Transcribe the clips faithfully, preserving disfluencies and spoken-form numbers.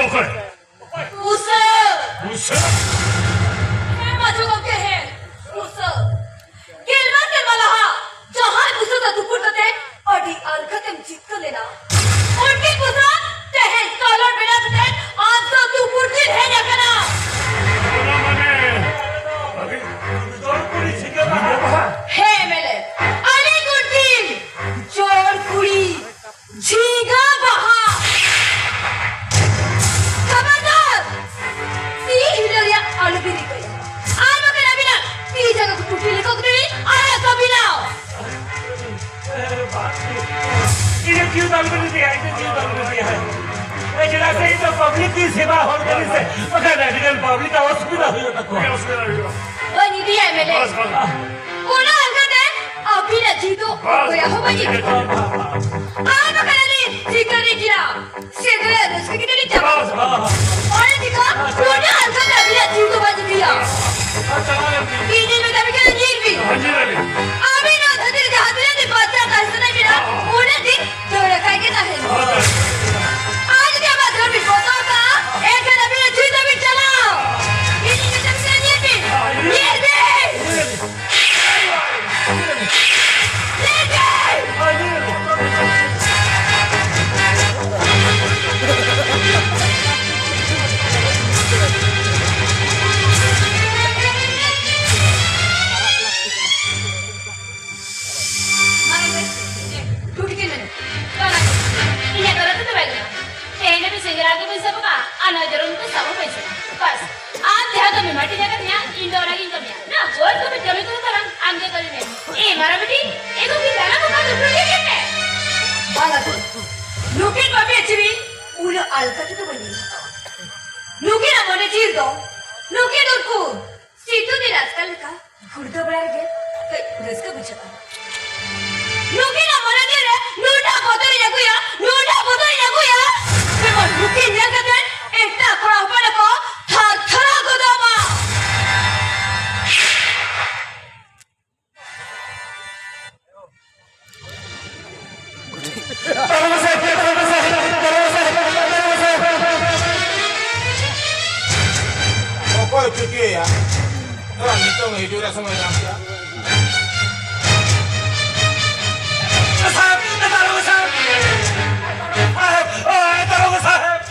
ᱚᱠᱚᱭ? ᱵᱩᱥᱟᱹᱜ᱾ ᱵᱩᱥᱟᱹᱜ? ᱦᱮᱸ, ᱢᱟᱪᱮᱫ ᱜᱚᱢᱠᱮ, ᱦᱮᱸ, ᱵᱩᱥᱟᱹᱜ᱾ ᱜᱮᱞᱵᱟᱨ ᱥᱮᱨᱢᱟ ᱞᱟᱦᱟ ᱡᱟᱦᱟᱸᱭ ᱵᱩᱥᱟᱹᱜ ᱫᱚ ᱛᱩᱯᱩᱫ ᱠᱟᱛᱮ ᱟᱹᱰᱤ ᱟᱞᱜᱟᱛᱮᱢ ᱡᱤᱛᱠᱟᱹᱨ ᱞᱮᱱᱟ, ᱩᱱᱠᱤᱱ ᱵᱩᱥᱟᱹᱜ ᱛᱮᱦᱮᱧ ᱠᱟᱞᱚᱴ ᱵᱮᱱᱟᱣ ᱠᱟᱛᱮ ᱟᱢ ᱫᱚ ᱛᱩᱯᱩᱫ ᱠᱤᱱ ᱦᱮᱡ ᱟᱠᱟᱱᱟ᱾ ᱚᱱᱟ ᱢᱟᱱᱮ, ᱟᱹᱵᱤᱱ ᱡᱚᱲ ᱠᱩᱲᱤ ᱡᱷᱤᱸᱜᱟᱹ ᱵᱟᱦᱟ᱾ ᱦᱮᱸ, ᱮᱢ ᱮᱞ ᱮ, ᱟᱹᱞᱤᱧ ᱩᱱᱠᱤᱱ ᱡᱚᱲ ᱠᱩᱲᱤ ᱡᱷᱤᱸᱜᱟᱹ ᱵᱟᱦᱟ᱾ ᱠᱷᱟᱵᱟᱨᱫᱟᱨ! ᱛᱤ ᱦᱤᱞᱟᱹᱣ ᱨᱮᱭᱟᱜ ᱟᱞᱚᱵᱤᱱ ᱨᱤᱠᱟᱹᱭᱟ᱾ ᱟᱨ ᱵᱟᱠᱷᱟᱱ ᱟᱹᱵᱤᱱᱟᱜ ᱛᱤ ᱡᱟᱸᱜᱟ ᱠᱚ ᱴᱩᱴᱤ ᱞᱮᱠᱟ ᱠᱚ ᱛᱮᱞᱤᱧ ᱟᱲᱟᱜ ᱛᱟᱹᱵᱤᱱᱟ᱾ ᱤᱧᱟᱹᱜ ᱡᱤᱣᱤ ᱫᱚ ᱟᱞᱚᱵᱤᱱ ᱤᱫᱤᱭᱟ, ᱤᱧᱟᱹᱜ ᱡᱤᱣᱤ ᱫᱚ ᱟᱞᱚᱵᱤᱱ ᱤᱫᱤᱭᱟ᱾ ᱮ, ᱪᱮᱫᱟᱜ ᱥᱮ ᱤᱧ ᱫᱚ ᱯᱟᱵᱽᱞᱤᱠ ᱨᱤᱱ ᱥᱮᱵᱟ ᱦᱚᱲ ᱠᱟᱹᱱᱟᱹᱧ ᱥᱮ, ᱵᱟᱠᱷᱟᱱ ᱟᱹᱰᱤ ᱜᱟᱱ ᱯᱟᱵᱽᱞᱤᱠ ᱟᱜ ᱚᱥᱩᱵᱤᱫᱷᱟ ᱦᱩᱭᱩᱜ ᱛᱟᱠᱚᱣᱟ᱾ ᱵᱟᱹᱧ ᱤᱫᱤᱭᱟ, ᱮᱢ ᱮᱞ ᱮ᱾ ᱵᱟᱥ, ᱵᱟᱥ᱾ ᱚᱱᱟ ᱟᱞᱜᱟᱛᱮ ᱟᱹᱵᱤᱱᱟᱜ ᱡᱤᱣᱤ ᱫᱚ ᱵᱟᱥ᱾ ᱚᱠᱚᱭᱟᱜ ᱦᱚᱸ ᱵᱟᱹᱧ ᱤᱫᱤᱭᱟ᱾ ᱟᱨ ᱵᱟᱠᱷᱟᱱ ᱟᱹᱞᱤᱧ ᱥᱤᱠᱟᱹᱨᱤ ᱜᱮᱭᱟ᱾ ᱥᱮᱸᱫᱽᱨᱟ ᱨᱟᱹᱥᱠᱟᱹ ᱠᱟᱛᱮ ᱞᱤᱧ ᱪᱟᱵᱟᱜᱼᱟ᱾ ᱚᱱᱟ ᱪᱤᱠᱟ ᱱᱚᱰᱮ ᱟᱞᱜᱟᱛᱮ ᱟᱹᱵᱤᱱᱟᱜ ᱡᱤᱣᱤ ᱫᱚ ᱵᱟᱹᱧ ᱤᱫᱤᱭᱟ᱾ ᱤᱧ ᱫᱩᱧ ᱢᱮᱛᱟ ᱵᱤᱱ ᱠᱟᱱᱟ, ᱧᱮᱞ ᱵᱤᱱ᱾ ᱟᱹᱵᱤᱱ ᱱᱚᱣᱟ ᱫᱷᱟᱹᱨᱛᱤ ᱨᱮ ᱡᱟᱦᱟᱸ ᱛᱤᱱᱟᱹᱜ ᱫᱤᱱ ᱵᱟᱧᱪᱟᱣ ᱛᱟᱦᱮᱸ ᱥᱟᱱᱟᱭᱮᱫ ᱵᱤᱱᱟ, ᱩᱱᱟᱹᱜ ᱫᱤᱱ ᱫᱟᱹᱲ ᱟᱠᱟᱫ ᱜᱮ ᱛᱟᱦᱮᱱ ᱵᱤᱱ᱾ ᱟᱨ ᱡᱩᱫᱤ ᱟᱵᱟᱨ ᱫᱟᱹᱲ ᱵᱤᱱ ᱵᱚᱛᱚᱨ ᱠᱟᱜᱼᱟ, ᱮᱱᱠᱷᱟᱱ ᱟᱹᱵᱤᱱᱟᱜ ᱡᱤᱣᱤ ᱛᱟᱹᱵᱤᱱ ᱪᱟᱞᱟᱣ᱾ ᱤᱧ ᱫᱩᱧ ᱢᱮᱛᱟ ᱵᱤᱱ ᱠᱟᱱᱟ, ᱧᱮᱞ ᱵᱤᱱ᱾ ᱧᱮᱞ ᱵᱤᱱ᱾ ᱤᱧᱟᱹᱜ ᱫᱚᱨᱚᱫ ᱫᱚ ᱵᱟᱭ ᱜᱟᱱᱚᱜᱼᱟ᱾ ᱛᱮᱦᱮᱧ ᱫᱷᱟᱹᱵᱤᱡ ᱥᱮᱸᱜᱮᱞ ᱟᱜ ᱜᱮ ᱵᱟᱹᱧ ᱥᱟᱵ ᱟᱠᱟᱫᱼᱟ, ᱟᱨ ᱱᱚᱣᱟ ᱡᱚᱨᱚᱢ ᱫᱚ ᱥᱟᱵ ᱦᱚᱸ ᱵᱟᱹᱧ ᱥᱟᱵᱟ᱾ ᱵᱟᱥ, ᱟᱢ ᱡᱟᱦᱟᱸ ᱠᱟᱹᱢᱤᱢ ᱦᱟᱹᱴᱤᱧ ᱟᱠᱟᱫᱤᱧᱟ, ᱤᱧ ᱫᱚ ᱚᱱᱟᱜᱤᱧ ᱠᱟᱹᱢᱤᱭᱟ᱾ ᱱᱟ, ᱵᱟᱹᱫᱽ ᱠᱟᱹᱢᱤ, ᱠᱟᱹᱢᱤ ᱠᱚᱫᱚ ᱛᱟᱞᱟᱝ ᱟᱢ ᱜᱮ ᱠᱟᱹᱢᱤ ᱢᱮ᱾ ᱮ ᱢᱟᱨᱟ ᱵᱤᱴᱤ, ᱮ ᱜᱚᱜᱤ, ᱫᱟᱱᱟ ᱠᱚ ᱠᱟᱹᱢᱤ ᱠᱚ ᱧᱮᱞ ᱢᱮ᱾ ᱵᱟᱝ ᱟᱹᱛᱩ, ᱱᱩᱠᱤᱱ ᱵᱟᱹᱵᱤ ᱟᱹᱪᱩᱨᱤ ᱩᱱᱟᱹᱜ ᱟᱞᱜᱟ ᱛᱮᱫᱚ ᱵᱟᱹᱧ ᱦᱟᱛᱟᱣᱟ᱾ ᱱᱩᱠᱤᱱᱟᱜ ᱢᱚᱱᱮ ᱡᱤᱣᱤ ᱫᱚ, ᱱᱩᱠᱤᱱ ᱩᱱᱠᱩ ᱥᱤᱛᱩ ᱫᱤᱱ ᱟᱥᱠᱟ ᱞᱮᱠᱟ ᱜᱷᱩᱲᱫᱟᱹ ᱵᱟᱲᱟ ᱨᱮᱜᱮ ᱠᱟᱹᱡ ᱨᱟᱹᱥᱠᱟᱹ ᱵᱩᱡᱷᱟᱹᱜᱼᱟ᱾ ᱱᱩᱠᱤᱱᱟᱜ ᱢᱚᱱᱮ ᱡᱤᱣᱤ ᱨᱮ ᱱᱩᱱᱟᱹᱜ ᱵᱚᱛᱚᱨᱤᱧ ᱟᱹᱜᱩᱭᱟ, ᱱᱩᱱᱟᱹᱜ ᱵᱚᱛᱚᱨᱤᱧ ᱟᱹᱜᱩᱭᱟ, ᱡᱮᱢᱚᱱ ᱱᱩᱠᱤᱱ ᱧᱮᱞ ᱠᱟᱛᱮ ᱮᱴᱟᱜ ᱠᱚᱲᱟ ᱦᱚᱯᱚᱱ ᱠᱚ ᱛᱷᱟᱨ ᱛᱷᱟᱨᱟᱣ ᱜᱚᱫᱚᱜ ᱢᱟ᱾ ᱜᱮᱭᱟ᱾ ᱛᱷᱚᱲᱟ ᱱᱤᱛᱚᱝ ᱦᱤᱡᱩᱜ ᱨᱮᱭᱟᱜ ᱥᱚᱢᱚᱭ ᱧᱟᱢ ᱠᱮᱭᱟ᱾ ᱥᱟᱦᱮᱵ, ᱮ ᱫᱟᱨᱳᱜᱟ ᱥᱟᱦᱮᱵ! ᱥᱟᱦᱮᱵ, ᱮ ᱫᱟᱨᱳᱜᱟ ᱥᱟᱦᱮᱵ!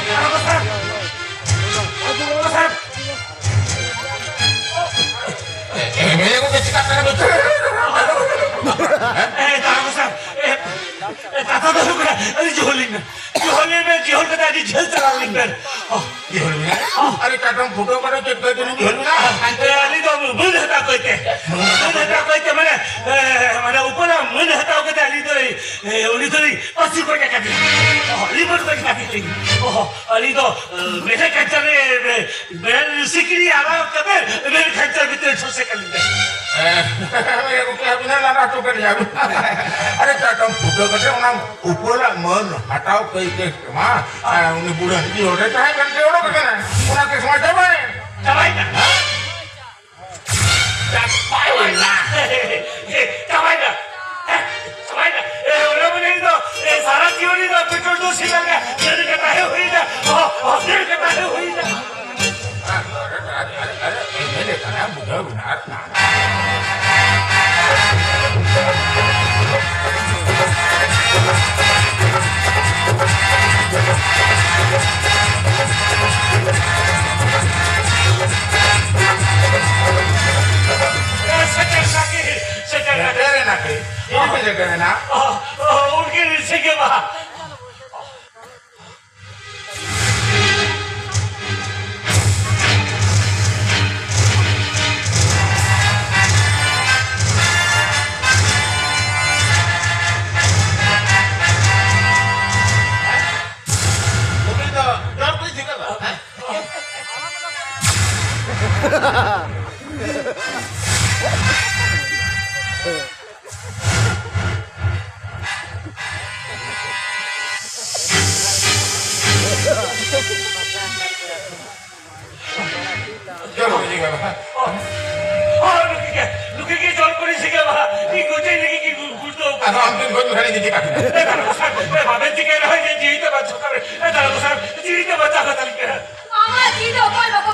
ᱫᱟᱨᱳᱜᱟ ᱥᱟᱦᱮᱵ! ᱫᱟᱨᱳᱜᱟ ᱥᱟᱦᱮᱵ! ᱮ, ᱮ, ᱢᱮᱱᱮ ᱠᱚ ᱪᱮᱠᱟᱜ ᱠᱟᱱᱟ ᱵᱮᱴᱟ? ᱮ, ᱫᱟᱨᱳᱜᱟ ᱥᱟᱦᱮᱵ! ᱮ, ᱮ, ᱠᱟᱛᱷᱟ ᱫᱚ ᱦᱩᱭᱩᱜ ᱠᱟᱱᱟ, ᱟᱹᱞᱤᱧ ᱡᱤᱦᱳᱞ ᱞᱤᱧ ᱢᱮ᱾ ᱡᱤᱦᱳᱞ ᱞᱤᱧ ᱢᱮ, ᱡᱤᱦᱳᱞ ᱠᱟᱛᱮ ᱟᱹᱰᱤ ᱡᱷᱟᱹᱞ ᱪᱟᱞᱟᱣ ᱞᱤᱧ ᱢᱮ᱾ ᱚ, ᱡᱤᱦᱳᱞ ᱢᱮ? ᱚ᱾ ᱟᱨᱮ ᱪᱟᱴᱚᱢ ᱯᱷᱩᱴᱟᱹᱣ ᱠᱟᱛᱮ ᱪᱮᱫ ᱠᱟᱹᱭ ᱛᱮᱞᱤᱧ ᱡᱤᱦᱳᱞ ᱢᱮᱱᱟ? ᱮ, ᱟᱹᱞᱤᱧ ᱫᱚ ᱢᱟᱹᱱ ᱦᱟᱛᱟᱣ ᱠᱟᱹᱭ ᱛᱮ᱾ ᱢᱟᱹᱱ ᱦᱟᱛᱟᱣ ᱠᱟᱹᱭ ᱛᱮ, ᱢᱟᱱᱮ, ᱮ, ᱢᱟᱱᱮ ᱩᱯᱟᱹᱞᱟᱜ ᱢᱟᱹᱱ ᱦᱟᱛᱟᱣ ᱠᱟᱛᱮ ᱟᱹᱞᱤᱧ ᱫᱚ, ᱮ, ᱩᱱᱤ ᱫᱚᱞᱤᱧ ᱯᱟᱹᱥᱤ ᱜᱚᱡ ᱟᱠᱟᱫᱮᱭᱟ᱾ ᱚ, ᱞᱤᱵᱟᱹᱲ ᱜᱚᱡ ᱟᱠᱟᱫᱮᱭᱟ᱾ ᱚ, ᱟᱹᱞᱤᱧ ᱫᱚ, ᱮ, ᱢᱮᱬᱦᱮᱫ ᱠᱟᱧᱪᱟ ᱨᱮ, ᱮ, ᱢᱮᱬᱦᱮᱫ ᱥᱤᱠᱲᱤ ᱟᱲᱟᱣ ᱠᱟᱛᱮ ᱢᱮᱬᱦᱮᱫ ᱠᱟᱧᱪᱟ ᱵᱷᱤᱛᱨᱤ ᱴᱷᱚᱥᱮ ᱠᱟᱹᱞᱤᱧ ᱠᱟᱱᱟ᱾ ᱦᱮᱸ, ᱜᱚᱢᱠᱮ, ᱟᱹᱵᱤᱱ ᱦᱚᱸ ᱞᱟᱸᱫᱟ ᱦᱚᱪᱚ ᱠᱮᱫ ᱞᱤᱧᱟ ᱵᱤᱱ᱾ ᱟᱨᱮ, ᱪᱟᱴᱚᱢ ᱯᱷᱩᱴᱟᱹᱣ ᱠᱟᱛᱮ ᱚᱱᱟ ᱩᱯᱟᱹᱞᱟᱜ ᱢᱟᱹᱱ ᱦᱟᱛᱟᱣ ᱠᱟᱹᱭ ᱛᱮ ᱢᱟ, ᱟᱨ ᱩᱱᱤ ᱵᱩᱲᱦᱟᱹ ᱡᱤᱭᱚᱱ ᱨᱮ ᱛᱟᱦᱮᱸ ᱠᱟᱱ ᱛᱮ ᱚᱰᱚᱠ ᱟᱠᱟᱱᱟ᱾ ᱚᱱᱟ ᱠᱮᱥ ᱢᱟ ᱪᱟᱵᱟᱭᱮᱱ᱾ ᱪᱟᱵᱟᱭᱮᱱᱟ? ᱦᱮᱸ? ᱪᱟᱵᱟᱭᱮᱱᱟ᱾ ᱪᱟᱵᱟᱭᱮᱱᱟ᱾ ᱦᱮᱸ? ᱪᱟᱵᱟᱭᱮᱱᱟ᱾ ᱮ, ᱚᱱᱟ ᱢᱟᱱᱮ ᱤᱧ ᱫᱚ, ᱮ, ᱥᱟᱨᱟ ᱡᱤᱭᱚᱱ ᱤᱧ ᱫᱚ ᱯᱮᱴᱨᱳᱞ ᱫᱩ ᱥᱤᱞ ᱞᱟᱜᱟ᱾ ᱫᱟᱹᱲ ᱠᱟᱴᱟ ᱦᱮ ᱦᱩᱭᱱᱟ᱾ ᱚ, ᱚ, ᱫᱟᱹᱲ ᱠᱟᱴᱟ ᱦᱮ ᱦᱩᱭᱱᱟ᱾ ᱟᱨᱮ, ᱟᱨᱮ, ᱟᱨᱮ, ᱟᱨᱮ, ᱮᱢᱮᱞᱮ ᱠᱟᱱᱟ, ᱵᱩᱡᱷᱟᱹᱣ ᱵᱮᱱᱟ, ᱟᱨ ᱥᱮᱴᱮᱨ ᱱᱟᱠᱤ, ᱥᱮᱴᱮᱨ ᱱᱟᱠᱤ᱾ ᱥᱮᱴᱮᱨ ᱱᱟᱠᱤ? ᱤᱧ ᱯᱮ ᱥᱮᱴᱮᱨ ᱮᱱᱟ? ᱚ, ᱚ, ᱩᱱᱠᱤᱱ ᱥᱤᱸᱜᱮ ᱢᱟᱦᱟ᱾ ᱩᱱᱤ ᱫᱚ ᱡᱚᱨ ᱠᱚᱭ ᱡᱷᱤᱸᱜᱟᱹ ᱫᱟ᱾ ᱡᱚᱨ ᱠᱚᱭ ᱡᱷᱤᱸᱜᱟᱹ ᱫᱟ᱾ ᱚ, ᱱᱩᱠᱤᱱ ᱜᱮ, ᱱᱩᱠᱤᱱ ᱜᱮ ᱡᱚᱨ ᱠᱚᱭ ᱡᱷᱤᱸᱜᱟᱹ ᱫᱟ᱾ ᱤᱧ ᱜᱚᱡᱮ ᱞᱟᱹᱜᱤᱫ ᱠᱤᱱ ᱜᱩᱲᱫᱟᱹᱣ ᱟᱫᱚ ᱟᱢ ᱠᱤᱱ ᱜᱚᱡ ᱞᱮᱠᱷᱟᱱ ᱤᱧ ᱪᱤᱠᱟ ᱠᱤᱱᱟ? ᱮ, ᱫᱟᱨᱳᱜᱟ ᱥᱟᱦᱮᱵ, ᱮ, ᱵᱟᱵᱮᱱ ᱪᱤᱠᱟᱹᱭ ᱨᱮᱦᱚᱸ ᱤᱧᱟᱹᱜ ᱡᱤᱣᱤ ᱫᱚ ᱵᱟᱧᱪᱟᱣ ᱠᱟᱜ ᱵᱮᱱ᱾ ᱮ, ᱫᱟᱨᱳᱜᱟ ᱥᱟᱦᱮᱵ, ᱡᱤᱣᱤ ᱫᱚ ᱵᱟᱧᱪᱟᱣ ᱠᱟᱛᱟᱞᱤᱧ ᱵᱮᱱ᱾ ᱟᱢᱟᱜ ᱡᱤᱣᱤ ᱫᱚ ᱚᱠᱚᱭ ᱵᱟᱠᱚ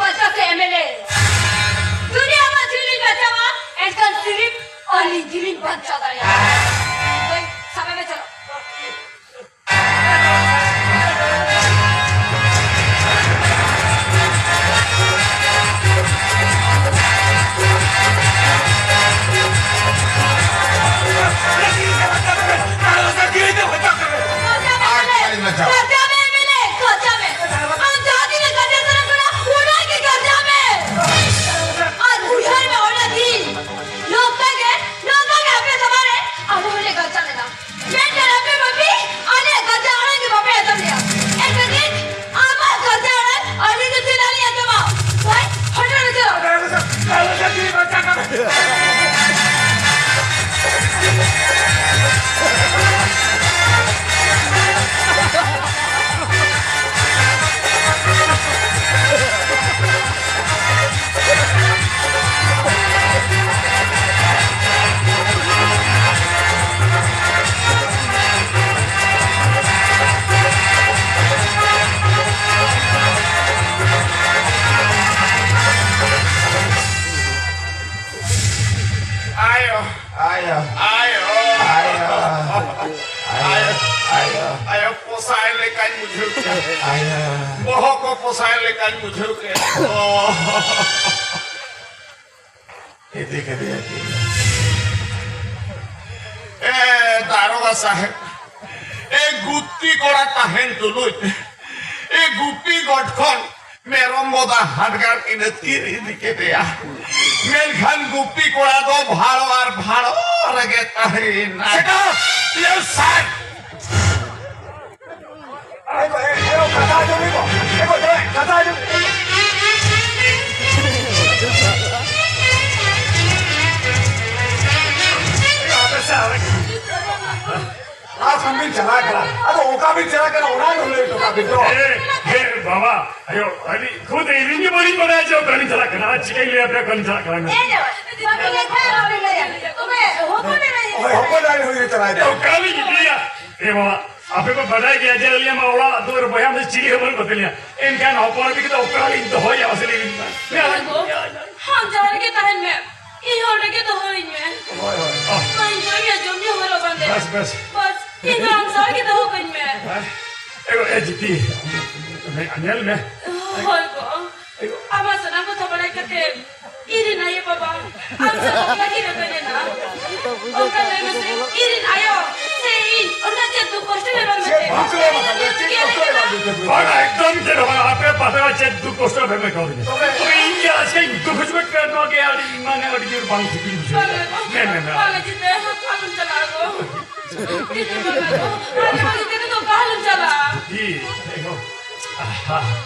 ᱠᱟᱨᱡᱟ ᱢᱮ, ᱮᱢ ᱮᱞ ᱮ, ᱠᱟᱨᱡᱟ ᱢᱮ᱾ ᱟᱢ ᱡᱟᱦᱟᱸ ᱛᱤᱱᱟᱹᱜ ᱠᱟᱨᱡᱟ ᱥᱟᱱᱟᱢ ᱠᱟᱱᱟ, ᱚᱱᱟ ᱜᱮ ᱠᱟᱨᱡᱟ ᱢᱮ᱾ ᱟᱨ ᱩᱭᱦᱟᱹᱨ ᱢᱮ, ᱚᱱᱟ ᱫᱤᱱ ᱱᱚᱝᱠᱟ ᱜᱮ, ᱱᱚᱝᱠᱟ ᱜᱮ ᱟᱯᱮ ᱥᱟᱢᱟᱝ ᱨᱮ ᱟᱞᱮ ᱦᱚᱸᱞᱮ ᱠᱟᱨᱡᱟ ᱞᱮᱫᱟ᱾ ᱢᱮᱱᱠᱷᱟᱱ ᱟᱯᱮ ᱵᱟᱹᱵᱤ ᱟᱞᱮᱭᱟᱜ ᱠᱟᱨᱡᱟ ᱟᱲᱟᱝ ᱜᱮ ᱵᱟᱯᱮ ᱟᱸᱡᱚᱢ ᱞᱮᱫᱟ᱾ ᱮᱱᱠᱷᱟᱱ ᱱᱤᱛ ᱟᱢᱟᱜ ᱠᱟᱨᱡᱟ ᱟᱲᱟᱝ ᱟᱹᱰᱤ ᱡᱩᱛ ᱟᱞᱮ ᱟᱸᱡᱚᱢᱟ᱾ ᱦᱳᱭ, ᱦᱚᱴᱚᱜ ᱨᱮ ᱪᱟᱞᱟᱜ᱾ Ayo. Ayo. Ayo. Ayo. Ayo. Ayo. Ayo. Ayo, ᱯᱚᱥᱟᱭ ᱞᱮᱠᱟᱧ ᱵᱩᱡᱷᱟᱹᱣ ᱠᱮᱫ᱾ ᱟᱭᱟ᱾ ᱵᱚᱦᱚᱜ ᱠᱚ ᱯᱚᱥᱟᱭ ᱞᱮᱠᱟᱧ ᱵᱩᱡᱷᱟᱹᱣ ᱠᱮᱫ᱾ ᱚ᱾ ᱤᱫᱤ ᱠᱮᱫᱮᱭᱟ ᱠᱤᱱ᱾ ᱮ, ᱫᱟᱨᱚᱜᱟ ᱥᱟᱦᱮᱵ, ᱮ, ᱜᱩᱛᱤ ᱠᱚᱲᱟ ᱛᱟᱦᱮᱱ ᱛᱩᱞᱩᱡ, ᱮ, ᱜᱩᱯᱤ ᱜᱚᱰ ᱠᱷᱚᱱ ᱢᱮᱨᱚᱢ ᱵᱚᱫᱟ ᱦᱟᱰᱜᱟᱨ ᱠᱤᱱ ᱟᱹᱛᱠᱤᱨ ᱤᱫᱤ ᱠᱮᱫᱮᱭᱟ᱾ ᱢᱮᱱᱠᱷᱟᱱ ᱜᱩᱯᱤ ᱠᱚᱲᱟ ᱫᱚ ᱵᱷᱟᱲᱚ ᱟᱨ ᱵᱷᱟᱲᱚ ᱨᱮᱜᱮ ᱛᱟᱦᱮᱸᱭᱮᱱᱟ᱾ Shut up! You son! ᱮ ᱜᱚ, ᱮ, ᱮ ᱜᱚ, ᱠᱟᱛᱷᱟ ᱟᱸᱡᱚᱢ ᱢᱮ ᱜᱚ᱾ ᱮ ᱜᱚ, ᱮ, ᱠᱟᱛᱷᱟ ᱟᱸᱡᱚᱢ ᱢᱮ᱾ ᱮ ᱜᱚ, ᱟᱯᱮ ᱥᱮ ᱟᱞᱮ ᱟᱨ ᱠᱷᱟᱱ ᱵᱤᱱ ᱪᱟᱞᱟᱜ ᱠᱟᱱᱟ᱾ ᱟᱫᱚ ᱚᱠᱟ ᱵᱤᱱ ᱪᱟᱞᱟᱜ ᱠᱟᱱᱟ, ᱚᱱᱟ ᱫᱚ ᱞᱟᱹᱭ ᱦᱚᱴᱚ ᱠᱟᱜ ᱵᱤᱱ ᱛᱚ᱾ ᱮ, ᱮ, ᱵᱟᱵᱟ, ᱟᱭᱳ, ᱟᱹᱞᱤᱧ ᱠᱷᱩᱫ ᱤᱧ ᱜᱮ ᱵᱟᱹᱞᱤᱧ ᱵᱟᱲᱟᱭᱟ ᱡᱮ ᱚᱠᱟ ᱞᱤᱧ ᱪᱟᱞᱟᱜ ᱠᱟᱱᱟ᱾ ᱟᱨ ᱪᱤᱠᱟᱹᱧ ᱞᱟᱹᱭ ᱟᱯᱮᱭᱟ ᱚᱠᱟ ᱞᱤᱧ ᱪᱟᱞᱟᱜ ᱠᱟᱱᱟ ᱢᱮᱱᱛᱮ? ᱮ, ᱵᱟᱹᱵᱤᱱ ᱞᱟᱹᱭ ᱠᱷᱟᱱ ᱵᱟᱹᱵᱤᱱ ᱞᱟᱹᱭᱟ᱾ ᱛᱚᱵᱮ ᱦᱚᱯᱚᱱ ᱮᱨᱟᱭ ᱦᱚᱸ ᱦᱩᱭ ᱪᱟᱞᱟᱜ ᱠᱟᱱᱟ᱾ ᱚᱠᱟ ᱞᱤᱧ ᱤᱫᱤᱭᱟ? ᱮ ᱵᱟᱵᱟ, ᱟᱯᱮ ᱯᱮ ᱵᱟᱰᱟᱭ ᱜᱮᱭᱟ ᱡᱮ ᱟᱹᱞᱤᱧᱟᱜ ᱢᱟ ᱚᱲᱟᱜ ᱫᱩᱣᱟᱹᱨ ᱵᱚᱭᱦᱟ ᱫᱚ ᱪᱤᱞᱤ ᱦᱚᱸ ᱵᱟᱹᱱᱩᱜ ᱠᱚ ᱛᱟᱹᱞᱤᱧᱟ᱾ ᱮᱱᱠᱷᱟᱱ ᱦᱚᱯᱚᱱ ᱵᱤᱴᱤ ᱫᱚ ᱚᱠᱟ ᱨᱮᱞᱤᱧ ᱫᱚᱦᱚᱭᱟ ᱢᱟᱥᱮ ᱞᱟᱹᱭ ᱵᱤᱱ ᱢᱟ᱾ ᱦᱳᱭ ᱜᱚ, ᱟᱢ ᱡᱟᱦᱟᱸ ᱨᱮᱜᱮ ᱛᱟᱦᱮᱱ ᱢᱮ, ᱤᱧ ᱦᱚᱸ ᱚᱸᱰᱮ ᱜᱮ ᱫᱚᱦᱚᱭᱤᱧ ᱢᱮ᱾ ᱦᱳᱭ, ᱦᱳᱭ᱾ ᱚ᱾ ᱢᱟ ᱤᱧ ᱡᱚᱢ ᱧᱩ, ᱡᱚᱢ ᱧᱩ ᱦᱚᱨᱚᱜ ᱵᱟᱸᱫᱮ᱾ ᱵᱮᱥ, ᱵᱮᱥ᱾ ᱵᱟᱥ, ᱤᱧ ᱫᱚ ᱟᱢ ᱥᱟᱶ ᱜᱮ ᱫᱚᱦᱚ ᱠᱟᱹᱧ ᱢᱮ᱾ ᱦᱮᱸ? ᱮ ᱜᱚ, ᱮ ᱡᱤᱛᱤ, ᱧᱮᱞ ᱢᱮ᱾ ᱦᱳᱭ ᱜᱚ᱾ ᱟᱢᱟᱜ ᱥᱟᱱᱟᱢ ᱠᱟᱛᱷᱟ ᱵᱟᱲᱟᱭ ᱠᱟᱛᱮ ᱤᱧ ᱨᱮᱱ ᱟᱭᱳ ᱵᱟᱵᱟ ᱟᱢ ᱥᱟᱶ ᱵᱟᱯᱞᱟ ᱠᱤᱱ ᱨᱮᱵᱮᱱ ᱮᱱᱟ᱾ ᱚᱱᱠᱟ ᱞᱟᱹᱭ ᱢᱮᱥᱮ, ᱤᱧ ᱨᱮᱱ ᱟᱭᱳ ᱤᱧ ᱚᱱᱟ ᱪᱮᱫ ᱫᱩᱠ ᱠᱚᱥᱴᱚ ᱢᱮ ᱵᱟᱝ ᱪᱮᱫ ᱢᱮᱥᱮ᱾ ᱵᱟᱝ ᱪᱮᱫ ᱵᱟᱝ ᱪᱮᱫ ᱠᱚᱥᱴᱚ ᱢᱮ ᱵᱟᱝ ᱪᱮᱫ ᱵᱟᱝ ᱪᱮᱫ ᱵᱟᱝ ᱪᱮᱫ ᱵᱟᱝ ᱪᱮᱫ ᱫᱩᱠ ᱠᱚᱥᱴᱚ ᱢᱮ ᱵᱟᱝ ᱪᱮᱫ ᱛᱚᱵᱮ ᱤᱧ ᱜᱮ ᱟᱡ ᱤᱧ ᱫᱩᱠ ᱦᱚᱪᱚ ᱠᱮᱫ ᱱᱚᱣᱟ ᱜᱮ ᱟᱹᱰᱤ ᱢᱟᱱᱮ ᱟᱹᱰᱤ ᱡᱳᱨ ᱵᱟᱝ ᱴᱷᱤᱠ ᱤᱧ ᱵᱩᱡᱷᱟᱹᱣ ᱮᱫᱟ᱾ ᱢᱮ, ᱢᱮ, ᱢᱮ᱾ ᱵᱟᱝ ᱪᱮᱫ ᱟᱞᱚᱢ ᱪᱟᱞᱟᱜᱼᱟ ᱜᱚ᱾ ᱪᱮᱫ ᱵᱟᱝ ᱜᱚ᱾ ᱟᱞᱮ ᱵᱟᱝ ᱪᱮᱫ ᱫᱚ ᱚᱠᱟ ᱟᱞᱚᱢ ᱪᱟᱞᱟᱜᱼᱟ᱾ ᱤ, ᱮ ᱜᱚ᱾ ᱟᱦᱟ᱾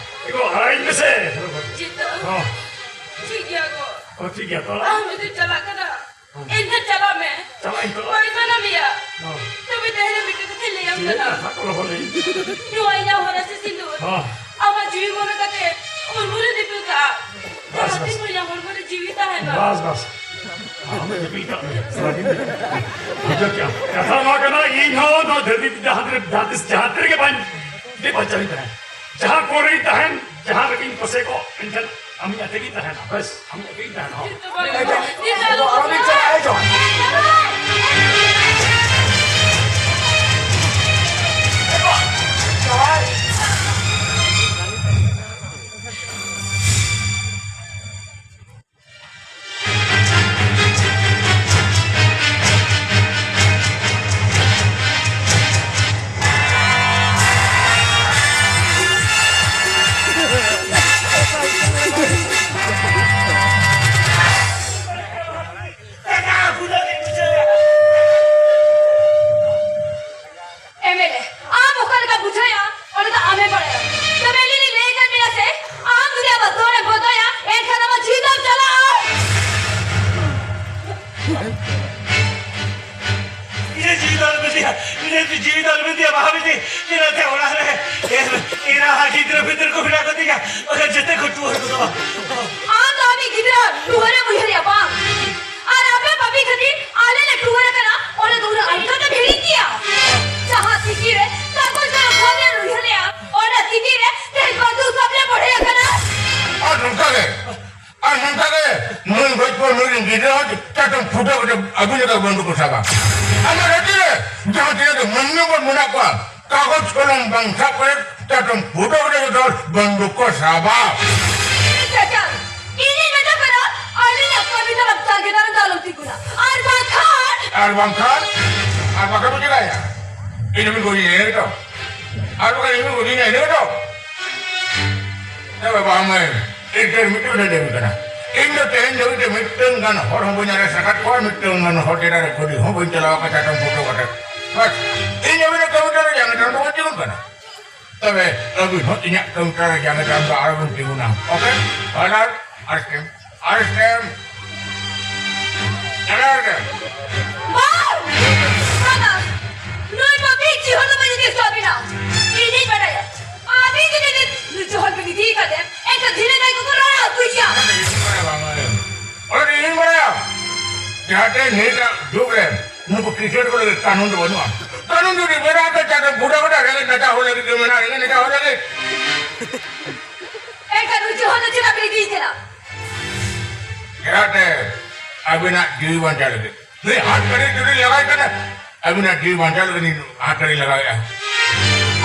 ᱮ ᱜᱚ, ᱟᱲᱟᱜ ᱤᱧ ᱢᱮᱥᱮ᱾ ᱪᱮᱫ ᱫᱚ? ᱦᱚᱸ᱾ ᱴᱷᱤᱠ ᱜᱮᱭᱟ ᱜᱚ᱾ ᱚ, ᱴᱷᱤᱠ ᱜᱮᱭᱟ ᱛᱚ᱾ ᱟᱢ ᱡᱩᱫᱤᱢ ᱪᱟᱞᱟᱜ ᱠᱟᱱᱟ, ᱮᱱᱠᱷᱟᱱ ᱪᱟᱞᱟᱜ ᱢᱮ᱾ ᱪᱟᱞᱟᱜ ᱟᱹᱧ ᱛᱚ᱾ ᱵᱟᱹᱧ ᱢᱟᱱᱟ ᱢᱮᱭᱟ᱾ ᱦᱚᱸ᱾ ᱛᱚᱵᱮ ᱛᱮᱦᱮᱧ ᱢᱤᱫᱴᱮᱱ ᱠᱟᱛᱷᱟᱧ ᱞᱟᱹᱭᱟᱢ ᱪᱮᱫ ᱠᱟᱱᱟ᱾ ᱠᱟᱛᱷᱟ ᱠᱚ ᱞᱚᱦᱚᱫ ᱞᱟᱹᱭ? ᱱᱚᱣᱟ ᱤᱧᱟᱜ ᱦᱚᱨᱟᱥᱤ ᱥᱤᱸᱫᱩᱨ ᱦᱚᱸ᱾ ᱟᱢᱟᱜ ᱡᱤᱣᱤ ᱢᱚᱱᱮ ᱠᱟᱛᱮ ᱦᱚᱲᱢᱚ ᱨᱮ ᱫᱤᱯᱤᱞ ᱠᱟᱜᱼᱟ᱾ ᱵᱟᱥ, ᱡᱟᱦᱟᱸ ᱵᱟᱥ᱾ ᱛᱤᱱ ᱵᱷᱳᱨ ᱤᱧᱟᱜ ᱦᱚᱲᱢᱚ ᱨᱮ ᱡᱤᱣᱤ ᱛᱟᱦᱮᱱᱟ᱾ ᱵᱟᱥ, ᱵᱟᱥ᱾ ᱟᱢ ᱫᱤᱯᱤᱞ ᱠᱟᱜ ᱢᱮ᱾ ᱵᱩᱡᱷᱟᱹᱣ ᱠᱮᱜᱼᱟᱢ? ᱠᱟᱛᱷᱟ ᱱᱚᱣᱟ ᱠᱟᱱᱟ, ᱤᱧ ᱦᱚᱸ ᱱᱚᱣᱟ ᱫᱷᱟᱹᱨᱛᱤ ᱡᱟᱦᱟᱸ ᱛᱤᱱᱟᱹᱜ, ᱡᱟᱦᱟᱸ ᱛᱤᱥ, ᱡᱟᱦᱟᱸ ᱛᱤ ᱨᱮᱜᱮ ᱵᱟᱹᱧ, ᱵᱟᱧᱪᱟᱣ ᱤᱧ ᱛᱟᱦᱮᱱᱟ᱾ ᱡᱟᱦᱟᱸ ᱠᱚᱨᱮᱧ ᱛᱟᱦᱮᱱ, ᱡᱟᱦᱟᱸ ᱨᱮᱜᱮᱧ ᱯᱟᱥᱮ ᱠᱚᱜ, ᱮᱱᱠᱷᱟᱱ ᱟᱢᱤᱧ ᱟᱛᱮ ᱜᱤᱧ ᱛᱟᱦᱮᱱᱟ᱾ ᱵᱮᱥ, ᱟᱢᱤᱧ ᱟᱛᱮ ᱜᱤᱧ ᱛᱟᱦᱮᱱᱟ᱾ ᱦᱚᱸ᱾ ᱟᱞᱚᱢ ᱪᱟᱞᱟᱜᱼᱟ, ᱦᱤᱡᱩᱜ᱾ ᱮᱢ ᱮᱞ ᱮ, ᱟᱢ ᱚᱠᱟ ᱞᱮᱠᱟ ᱵᱩᱡᱷᱟᱹᱣᱮᱫᱼᱟ, ᱚᱱᱟ ᱫᱚ ᱟᱢᱮᱢ ᱵᱟᱲᱟᱭᱟ᱾ ᱛᱚᱵᱮ ᱟᱹᱞᱤᱧ ᱞᱤᱧ ᱞᱟᱹᱭ ᱟᱠᱟᱫ ᱢᱮᱭᱟ ᱥᱮ, ᱟᱢ ᱡᱩᱫᱤ ᱟᱢᱟᱜ ᱫᱚᱨᱮᱢ ᱵᱚᱫᱚᱞᱟ, ᱮᱱᱠᱷᱟᱱ ᱟᱢᱟᱜ ᱡᱤᱣᱤ ᱫᱚᱢ ᱪᱟᱞᱟᱜᱼᱟ᱾ ᱤᱧᱟᱹᱜ ᱡᱤᱣᱤ ᱫᱚ ᱟᱞᱚᱢ ᱤᱫᱤᱭᱟ, ᱤᱧᱟᱹᱜ ᱡᱤᱣᱤ ᱫᱚ ᱟᱞᱚᱢ ᱤᱫᱤᱭᱟ, ᱵᱟᱦᱟ ᱵᱤᱴᱤ᱾ ᱪᱮᱫᱟᱜ ᱥᱮ ᱚᱲᱟᱜ ᱨᱮ ᱮᱨ, ᱮᱨᱟ, ᱜᱤᱫᱽᱨᱟᱹ ᱯᱤᱫᱽᱨᱟᱹ ᱠᱚ ᱢᱮᱱᱟᱜ ᱠᱚᱛᱤᱧᱟ, ᱵᱟᱠᱷᱟᱱ ᱡᱚᱛᱚ ᱠᱚ ᱴᱩᱣᱟᱹᱨ ᱠᱚᱫᱚ᱾ ᱟᱢ ᱫᱚ ᱟᱢᱤᱡ ᱜᱤᱫᱽᱨᱟᱹ ᱴᱩᱣᱟᱹᱨᱮᱢ ᱩᱭᱦᱟᱹᱨᱮᱭᱟ ᱵᱟᱝ? ᱟᱨ ᱟᱯᱮ ᱯᱟᱯᱤ ᱠᱷᱟᱹᱛᱤᱨ ᱟᱞᱮ ᱞᱮ ᱴᱩᱣᱟᱹᱨ ᱟᱠᱟᱱᱟ, ᱚᱱᱟ ᱫᱚ ᱩᱱᱟᱹᱜ ᱟᱞᱜᱟ ᱛᱮᱢ ᱦᱤᱲᱤᱧ ᱜᱮᱭᱟ? ᱡᱟᱦᱟᱸ ᱛᱤᱠᱤ ᱨᱮ ᱠᱟᱜᱚᱡᱽ ᱠᱟᱱᱟ ᱠᱷᱚᱱᱮᱢ ᱩᱭᱦᱟᱹᱨᱮᱭᱟ, ᱚᱱᱟ ᱛᱤᱠᱤ ᱨᱮ ᱛᱮᱦᱮᱧ ᱵᱟᱹᱫᱩ ᱥᱟᱵ ᱞᱮ ᱵᱚᱲᱦᱮ ᱟᱠᱟᱱᱟ᱾ ᱟᱨ ᱱᱚᱝᱠᱟ ᱜᱮ, ᱟᱨ ᱱᱚᱝᱠᱟ ᱜᱮ ᱱᱩᱭ ᱜᱚᱡ ᱯᱚᱨ ᱱᱩᱭ ᱨᱮᱱ ᱜᱤᱫᱽᱨᱟᱹ ᱦᱚᱸ ᱪᱟᱴᱚᱢ ᱯᱷᱩᱴᱟᱹ ᱠᱟᱛᱮ ᱟᱹᱜᱩ ᱞᱮᱠᱟ ᱵᱟᱹᱱᱰᱩ ᱠᱚ ᱥᱟᱵᱟ᱾ ᱟᱢᱟᱜ ᱨᱟᱹᱴᱤ ᱨᱮ ᱡᱟᱦᱟᱸ ᱛᱤᱱᱟᱹᱜ ᱜᱮ ᱢᱟᱹᱱᱢᱤ ᱵᱚᱱ ᱢᱮᱱᱟᱜ ᱠᱚᱣᱟ, ᱠᱟᱜᱚᱡᱽ ᱠᱚᱞᱚᱢ ᱵᱟᱝ ᱥᱟᱵ ᱠᱟᱛᱮ ᱪᱟᱴᱚᱢ ᱯᱷᱩᱴᱟᱹ ᱠᱟᱛᱮ ᱡᱚᱛᱚ ᱦᱚᱲ ᱵᱟᱹᱱᱰᱩ ᱠᱚ ᱥᱟᱵᱟ᱾ ᱪᱟᱪᱟ, ᱤᱧᱤᱧ ᱢᱮᱛᱟ ᱯᱮ ᱠᱟᱱᱟ, ᱟᱹᱞᱤᱧᱟᱜ ᱠᱟᱹᱢᱤ ᱫᱚ ᱟᱢ ᱛᱟᱸᱜᱤ ᱫᱟᱨᱟᱢ ᱫᱚ ᱟᱞᱚᱢ ᱛᱤᱸᱜᱩᱱᱟ᱾ ᱟᱨ ᱵᱟᱝᱠᱷᱟᱱ ᱟᱨ ᱵᱟᱝᱠᱷᱟᱱ? ᱟᱨ ᱵᱟᱠᱷᱟᱱ ᱵᱚ ᱪᱤᱠᱟᱹᱭᱟ? ᱤᱧ ᱫᱚᱵᱤᱱ ᱜᱚᱡᱤᱧᱟ, ᱤᱱᱟᱹ ᱜᱮᱛᱚ? ᱟᱨ ᱵᱟᱠᱷᱟᱱ ᱤᱧ ᱵᱤᱱ ᱜᱚᱡᱤᱧᱟ, ᱤᱱᱟᱹ ᱜᱮᱛᱚ? ᱮ ᱵᱟᱵᱟ, ᱢᱟᱹᱭ, ᱤᱧ ᱴᱷᱮᱱ ᱢᱤᱫᱴᱟᱝ ᱰᱟᱹᱝᱨᱤ ᱠᱟᱱᱟ᱾ ᱤᱧ ᱫᱚ ᱛᱮᱦᱮᱧ ᱫᱷᱟᱹᱵᱤᱡ ᱛᱮ ᱢᱤᱫᱴᱟᱝ ᱜᱟᱱ ᱦᱚᱲ ᱦᱚᱸ ᱵᱟᱹᱧ arrest ᱟᱠᱟᱫ ᱠᱚᱣᱟ, ᱢᱤᱫᱴᱟᱝ ᱜᱟᱱ ᱦᱚᱲ ᱪᱮᱛᱟᱱ ᱨᱮ ᱜᱟᱹᱰᱤ ᱦᱚᱸ ᱵᱟᱹᱧ ᱪᱟᱞᱟᱣ ᱟᱠᱟᱫ, ᱪᱟᱛᱚᱢ ᱯᱷᱩᱴᱟᱹᱣ ᱠᱟᱛᱮ᱾ ᱵᱟᱥ, ᱤᱧ ᱟᱹᱵᱤᱱᱟᱜ ᱠᱟᱹᱢᱤ ᱴᱷᱮᱱ ᱨᱮ ᱡᱟᱸᱜᱟ ᱴᱷᱮᱱ ᱫᱚ ᱵᱟᱹᱧ ᱛᱤᱸᱜᱩᱱ ᱠᱟᱱᱟ᱾ ᱛᱚᱵᱮ ᱟᱹᱵᱤᱱ ᱦᱚᱸ ᱤᱧᱟᱹᱜ ᱠᱟᱹᱢᱤ ᱴᱷᱮᱱ ᱨᱮ ᱡᱟᱸᱜᱟ ᱴᱷᱮᱱ ᱫᱚ ᱟᱞᱚᱵᱤᱱ ᱛᱤᱸᱜᱩᱱᱟ, OK? ᱚᱰᱟᱨ, ᱟᱨ ᱥᱴᱮᱢ, ᱟᱨ ᱥᱴᱮᱢ, ᱚᱰᱟᱨ᱾ ᱵᱟᱝ! ᱵᱟᱝᱟ! ᱱᱩᱭ ᱯᱟᱯᱤ ᱡᱤᱦᱚᱞ ᱫᱚ ᱵᱟᱹᱧ ᱤᱫᱤ ᱦᱚᱪᱚ ᱟᱹᱵᱤᱱᱟ᱾ ᱤᱧᱤᱧ ᱵᱟᱰᱟᱭᱟ᱾ ᱟᱹᱵᱤᱱ ᱡᱩᱫᱤ ᱱᱤᱛ ᱱᱩᱭ ᱡᱤᱦᱚᱞ ᱵᱤᱱ ᱤᱫᱤ ᱠᱟᱫᱮᱭᱟ, ᱮᱱᱠᱷᱟᱱ ᱫᱷᱤᱱᱟᱹᱝ ᱟᱡ ᱜᱚᱜᱚ ᱨᱟᱲᱟ ᱩᱛᱩᱭᱮᱭᱟ᱾ ᱚᱱᱟ ᱫᱚ ᱤᱧᱤᱧ ᱵᱟᱲᱟᱭᱟ᱾ ᱡᱟᱦᱟᱸ ᱛᱮ ᱱᱤᱛᱟᱜ ᱡᱩᱜᱽ ᱨᱮ ᱱᱩᱠᱩ ᱠᱤᱥᱟᱹᱬ ᱠᱚ ᱞᱟᱹᱜᱤᱫ ᱠᱟᱹᱱᱩᱱ ᱫᱚ ᱵᱟᱹᱱᱩᱜᱼᱟ᱾ ᱠᱟᱹᱱᱩᱱ ᱡᱩᱫᱤ ᱢᱮᱱᱟᱜ ᱛᱮ ᱪᱟᱸᱫᱚ ᱵᱩᱰᱷᱟᱹ ᱵᱩᱰᱷᱟᱹ ᱨᱮᱸᱜᱮᱡ ᱱᱟᱪᱟᱨ ᱦᱚᱲ ᱞᱟᱹᱜᱤᱫ ᱜᱮ ᱢᱮᱱᱟᱜᱼᱟ, ᱨᱮᱸᱜᱮᱡ ᱱᱟᱪᱟᱨ ᱦᱚᱲ ᱞᱟᱹᱜᱤᱫ᱾ ᱮᱱᱠᱷᱟᱱ ᱱᱩᱭ ᱡᱤᱦᱚᱞ ᱫᱚ ᱪᱮᱫᱟᱜ ᱵᱤᱱ ᱤᱫᱤᱭᱮ ᱠᱟᱱᱟ? ᱪᱮᱫᱟᱜ ᱛᱮ ᱟᱹᱵᱤᱱᱟᱜ ᱡᱤᱣᱤ ᱵᱟᱧᱪᱟᱣ ᱞᱟᱹᱜᱤᱫ᱾ ᱱᱩᱭ ᱦᱟᱛ ᱠᱟᱹᱨᱤ ᱡᱩᱫᱤ ᱞᱟᱜᱟᱣ ᱠᱟᱱᱟ, ᱟᱹᱵᱤᱱᱟᱜ ᱡᱤᱣᱤ ᱵᱟᱧᱪᱟᱣ ᱞᱟᱹᱜᱤᱫ ᱱᱩᱭ ᱦᱟᱛ ᱠᱟᱹᱨᱤ ᱞᱟᱜᱟᱣᱮᱫᱼᱟ᱾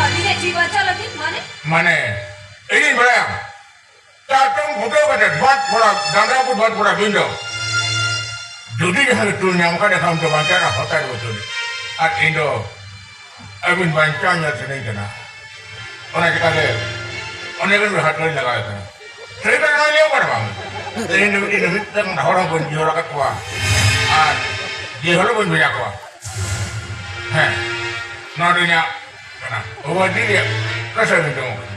ᱟᱹᱞᱤᱧᱟᱜ ᱡᱤᱣᱤ ᱵᱟᱧᱪᱟᱣ ᱞᱟᱹᱜᱤᱫ ᱢᱟᱱᱮ? ᱢᱟᱱᱮ, ᱤᱧᱤᱧ ᱵᱟᱲᱟᱭᱟ, ᱪᱟᱛᱚᱢ ᱯᱷᱩᱴᱟᱹᱣ ᱠᱟᱛᱮ ᱵᱟᱸᱫ ᱯᱷᱚᱲᱟ, ᱰᱟᱝᱜᱽᱨᱟ ᱠᱚ ᱵᱟᱸᱫ ᱯᱷᱚᱲᱟ ᱵᱤᱱ ᱫᱚ᱾ ᱡᱩᱫᱤ ᱡᱟᱦᱟᱸ ᱨᱮ ᱛᱩᱞ ᱧᱟᱢ ᱠᱟᱫ ᱮᱱᱠᱷᱟᱱ ᱩᱱᱤ ᱫᱚ ᱵᱟᱧᱪᱟᱣ ᱨᱮᱱᱟᱜ ᱦᱚᱠ ᱛᱟᱭ ᱵᱟᱹᱪᱩᱜ ᱟᱹᱱᱤᱡ᱾ ᱟᱨ ᱤᱧ ᱫᱚ ᱟᱹᱵᱤᱱ ᱵᱟᱧᱪᱟᱣ ᱧᱮᱞ ᱥᱟᱱᱟᱧ ᱠᱟᱱᱟ᱾ ᱚᱱᱟ ᱪᱤᱠᱟᱹᱛᱮ ᱚᱱᱮ ᱵᱤᱱ ᱦᱟᱛ ᱠᱟᱹᱨᱤ ᱞᱟᱜᱟᱣ ᱠᱟᱱᱟ᱾ ᱥᱟᱹᱨᱤ ᱠᱟᱛᱷᱟ ᱱᱚᱣᱟ ᱞᱟᱹᱭ ᱠᱟᱱᱟ ᱵᱟᱝ? ᱛᱮᱦᱮᱧ ᱫᱷᱟᱹᱵᱤᱡ ᱤᱧ ᱫᱚ ᱢᱤᱫᱴᱟᱝ ᱦᱚᱲ ᱦᱚᱸ ᱵᱟᱹᱧ ᱡᱤᱦᱚᱞ ᱟᱠᱟᱫ ᱠᱚᱣᱟ᱾ ᱟᱨ ᱡᱤᱦᱚᱞ ᱦᱚᱸ ᱵᱟᱹᱧ ᱵᱷᱮᱡᱟ ᱠᱚᱣᱟ᱾ ᱦᱮᱸ, ᱱᱚᱣᱟ ᱫᱚ ᱤᱧᱟᱹᱜ ᱠᱟᱱᱟ᱾ ᱵᱟᱵᱟ ᱡᱤ ᱨᱮᱭᱟᱜ ᱠᱟᱛᱷᱟ ᱵᱤᱱ ᱟᱸᱡᱚᱢ ᱠᱟᱫᱟ᱾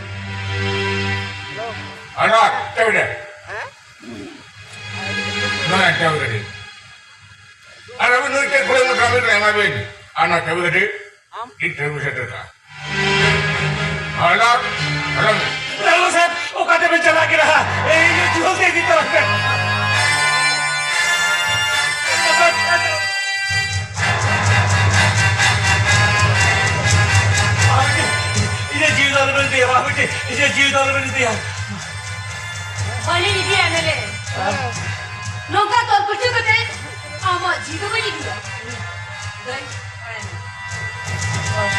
ᱟᱨ ᱱᱚᱣᱟ ᱪᱟᱹᱵᱤ ᱨᱮ᱾ ᱱᱚᱣᱟ ᱪᱟᱹᱵᱤ ᱜᱟᱹᱰᱤ᱾ ᱟᱨ ᱟᱹᱵᱤᱱ ᱱᱩᱭ ᱴᱷᱮᱱ ᱠᱩᱲᱤ ᱢᱚᱴᱟ ᱢᱤᱫ ᱮᱢᱟ ᱵᱤᱱ᱾ ᱟᱨ ᱱᱚᱣᱟ ᱪᱟᱹᱵᱤ ᱜᱟᱹᱰᱤ ᱤᱧ ᱴᱷᱮᱱ ᱵᱤᱱ ᱥᱮᱴᱮᱨ ᱠᱟᱜᱼᱟ᱾ ᱦᱟᱞᱟᱛ, ᱦᱟᱞᱟᱛ᱾ ᱰᱟᱠᱛᱟᱨ ᱥᱟᱦᱮᱵ, ᱚᱠᱟ ᱛᱮᱵᱮᱱ ᱪᱟᱞᱟᱜ ᱠᱟᱱᱟ? ᱤᱧ ᱡᱤᱦᱚᱞ ᱛᱮ ᱤᱫᱤ ᱛᱚᱨᱟ ᱯᱮ᱾ ᱵᱟᱵᱟ ᱵᱤᱴᱤ, ᱤᱧᱟᱹᱜ ᱡᱤᱣᱤ ᱫᱚ ᱟᱞᱚᱵᱮᱱ ᱤᱫᱤᱭᱟ, ᱵᱟᱵᱟ ᱵᱤᱴᱤ, ᱤᱧᱟᱹᱜ ᱡᱤᱣᱤ ᱫᱚ ᱟᱞᱚᱵᱮᱱ ᱤᱫᱤᱭᱟ᱾ ᱵᱟᱹᱞᱤᱧ ᱤᱫᱤᱭᱟ ᱮᱢ ᱮᱞ ᱮ᱾ ᱱᱚᱝᱠᱟ ᱛᱚᱞ ᱠᱩᱪᱩ ᱠᱟᱛᱮ ᱟᱢᱟᱜ ᱡᱤᱣᱤ ᱫᱚ ᱵᱟᱹᱧ ᱤᱫᱤᱭᱟ᱾ ᱫᱟᱹᱭ, ᱵᱟᱲᱟᱭ ᱢᱮ᱾ ᱦᱳᱭ,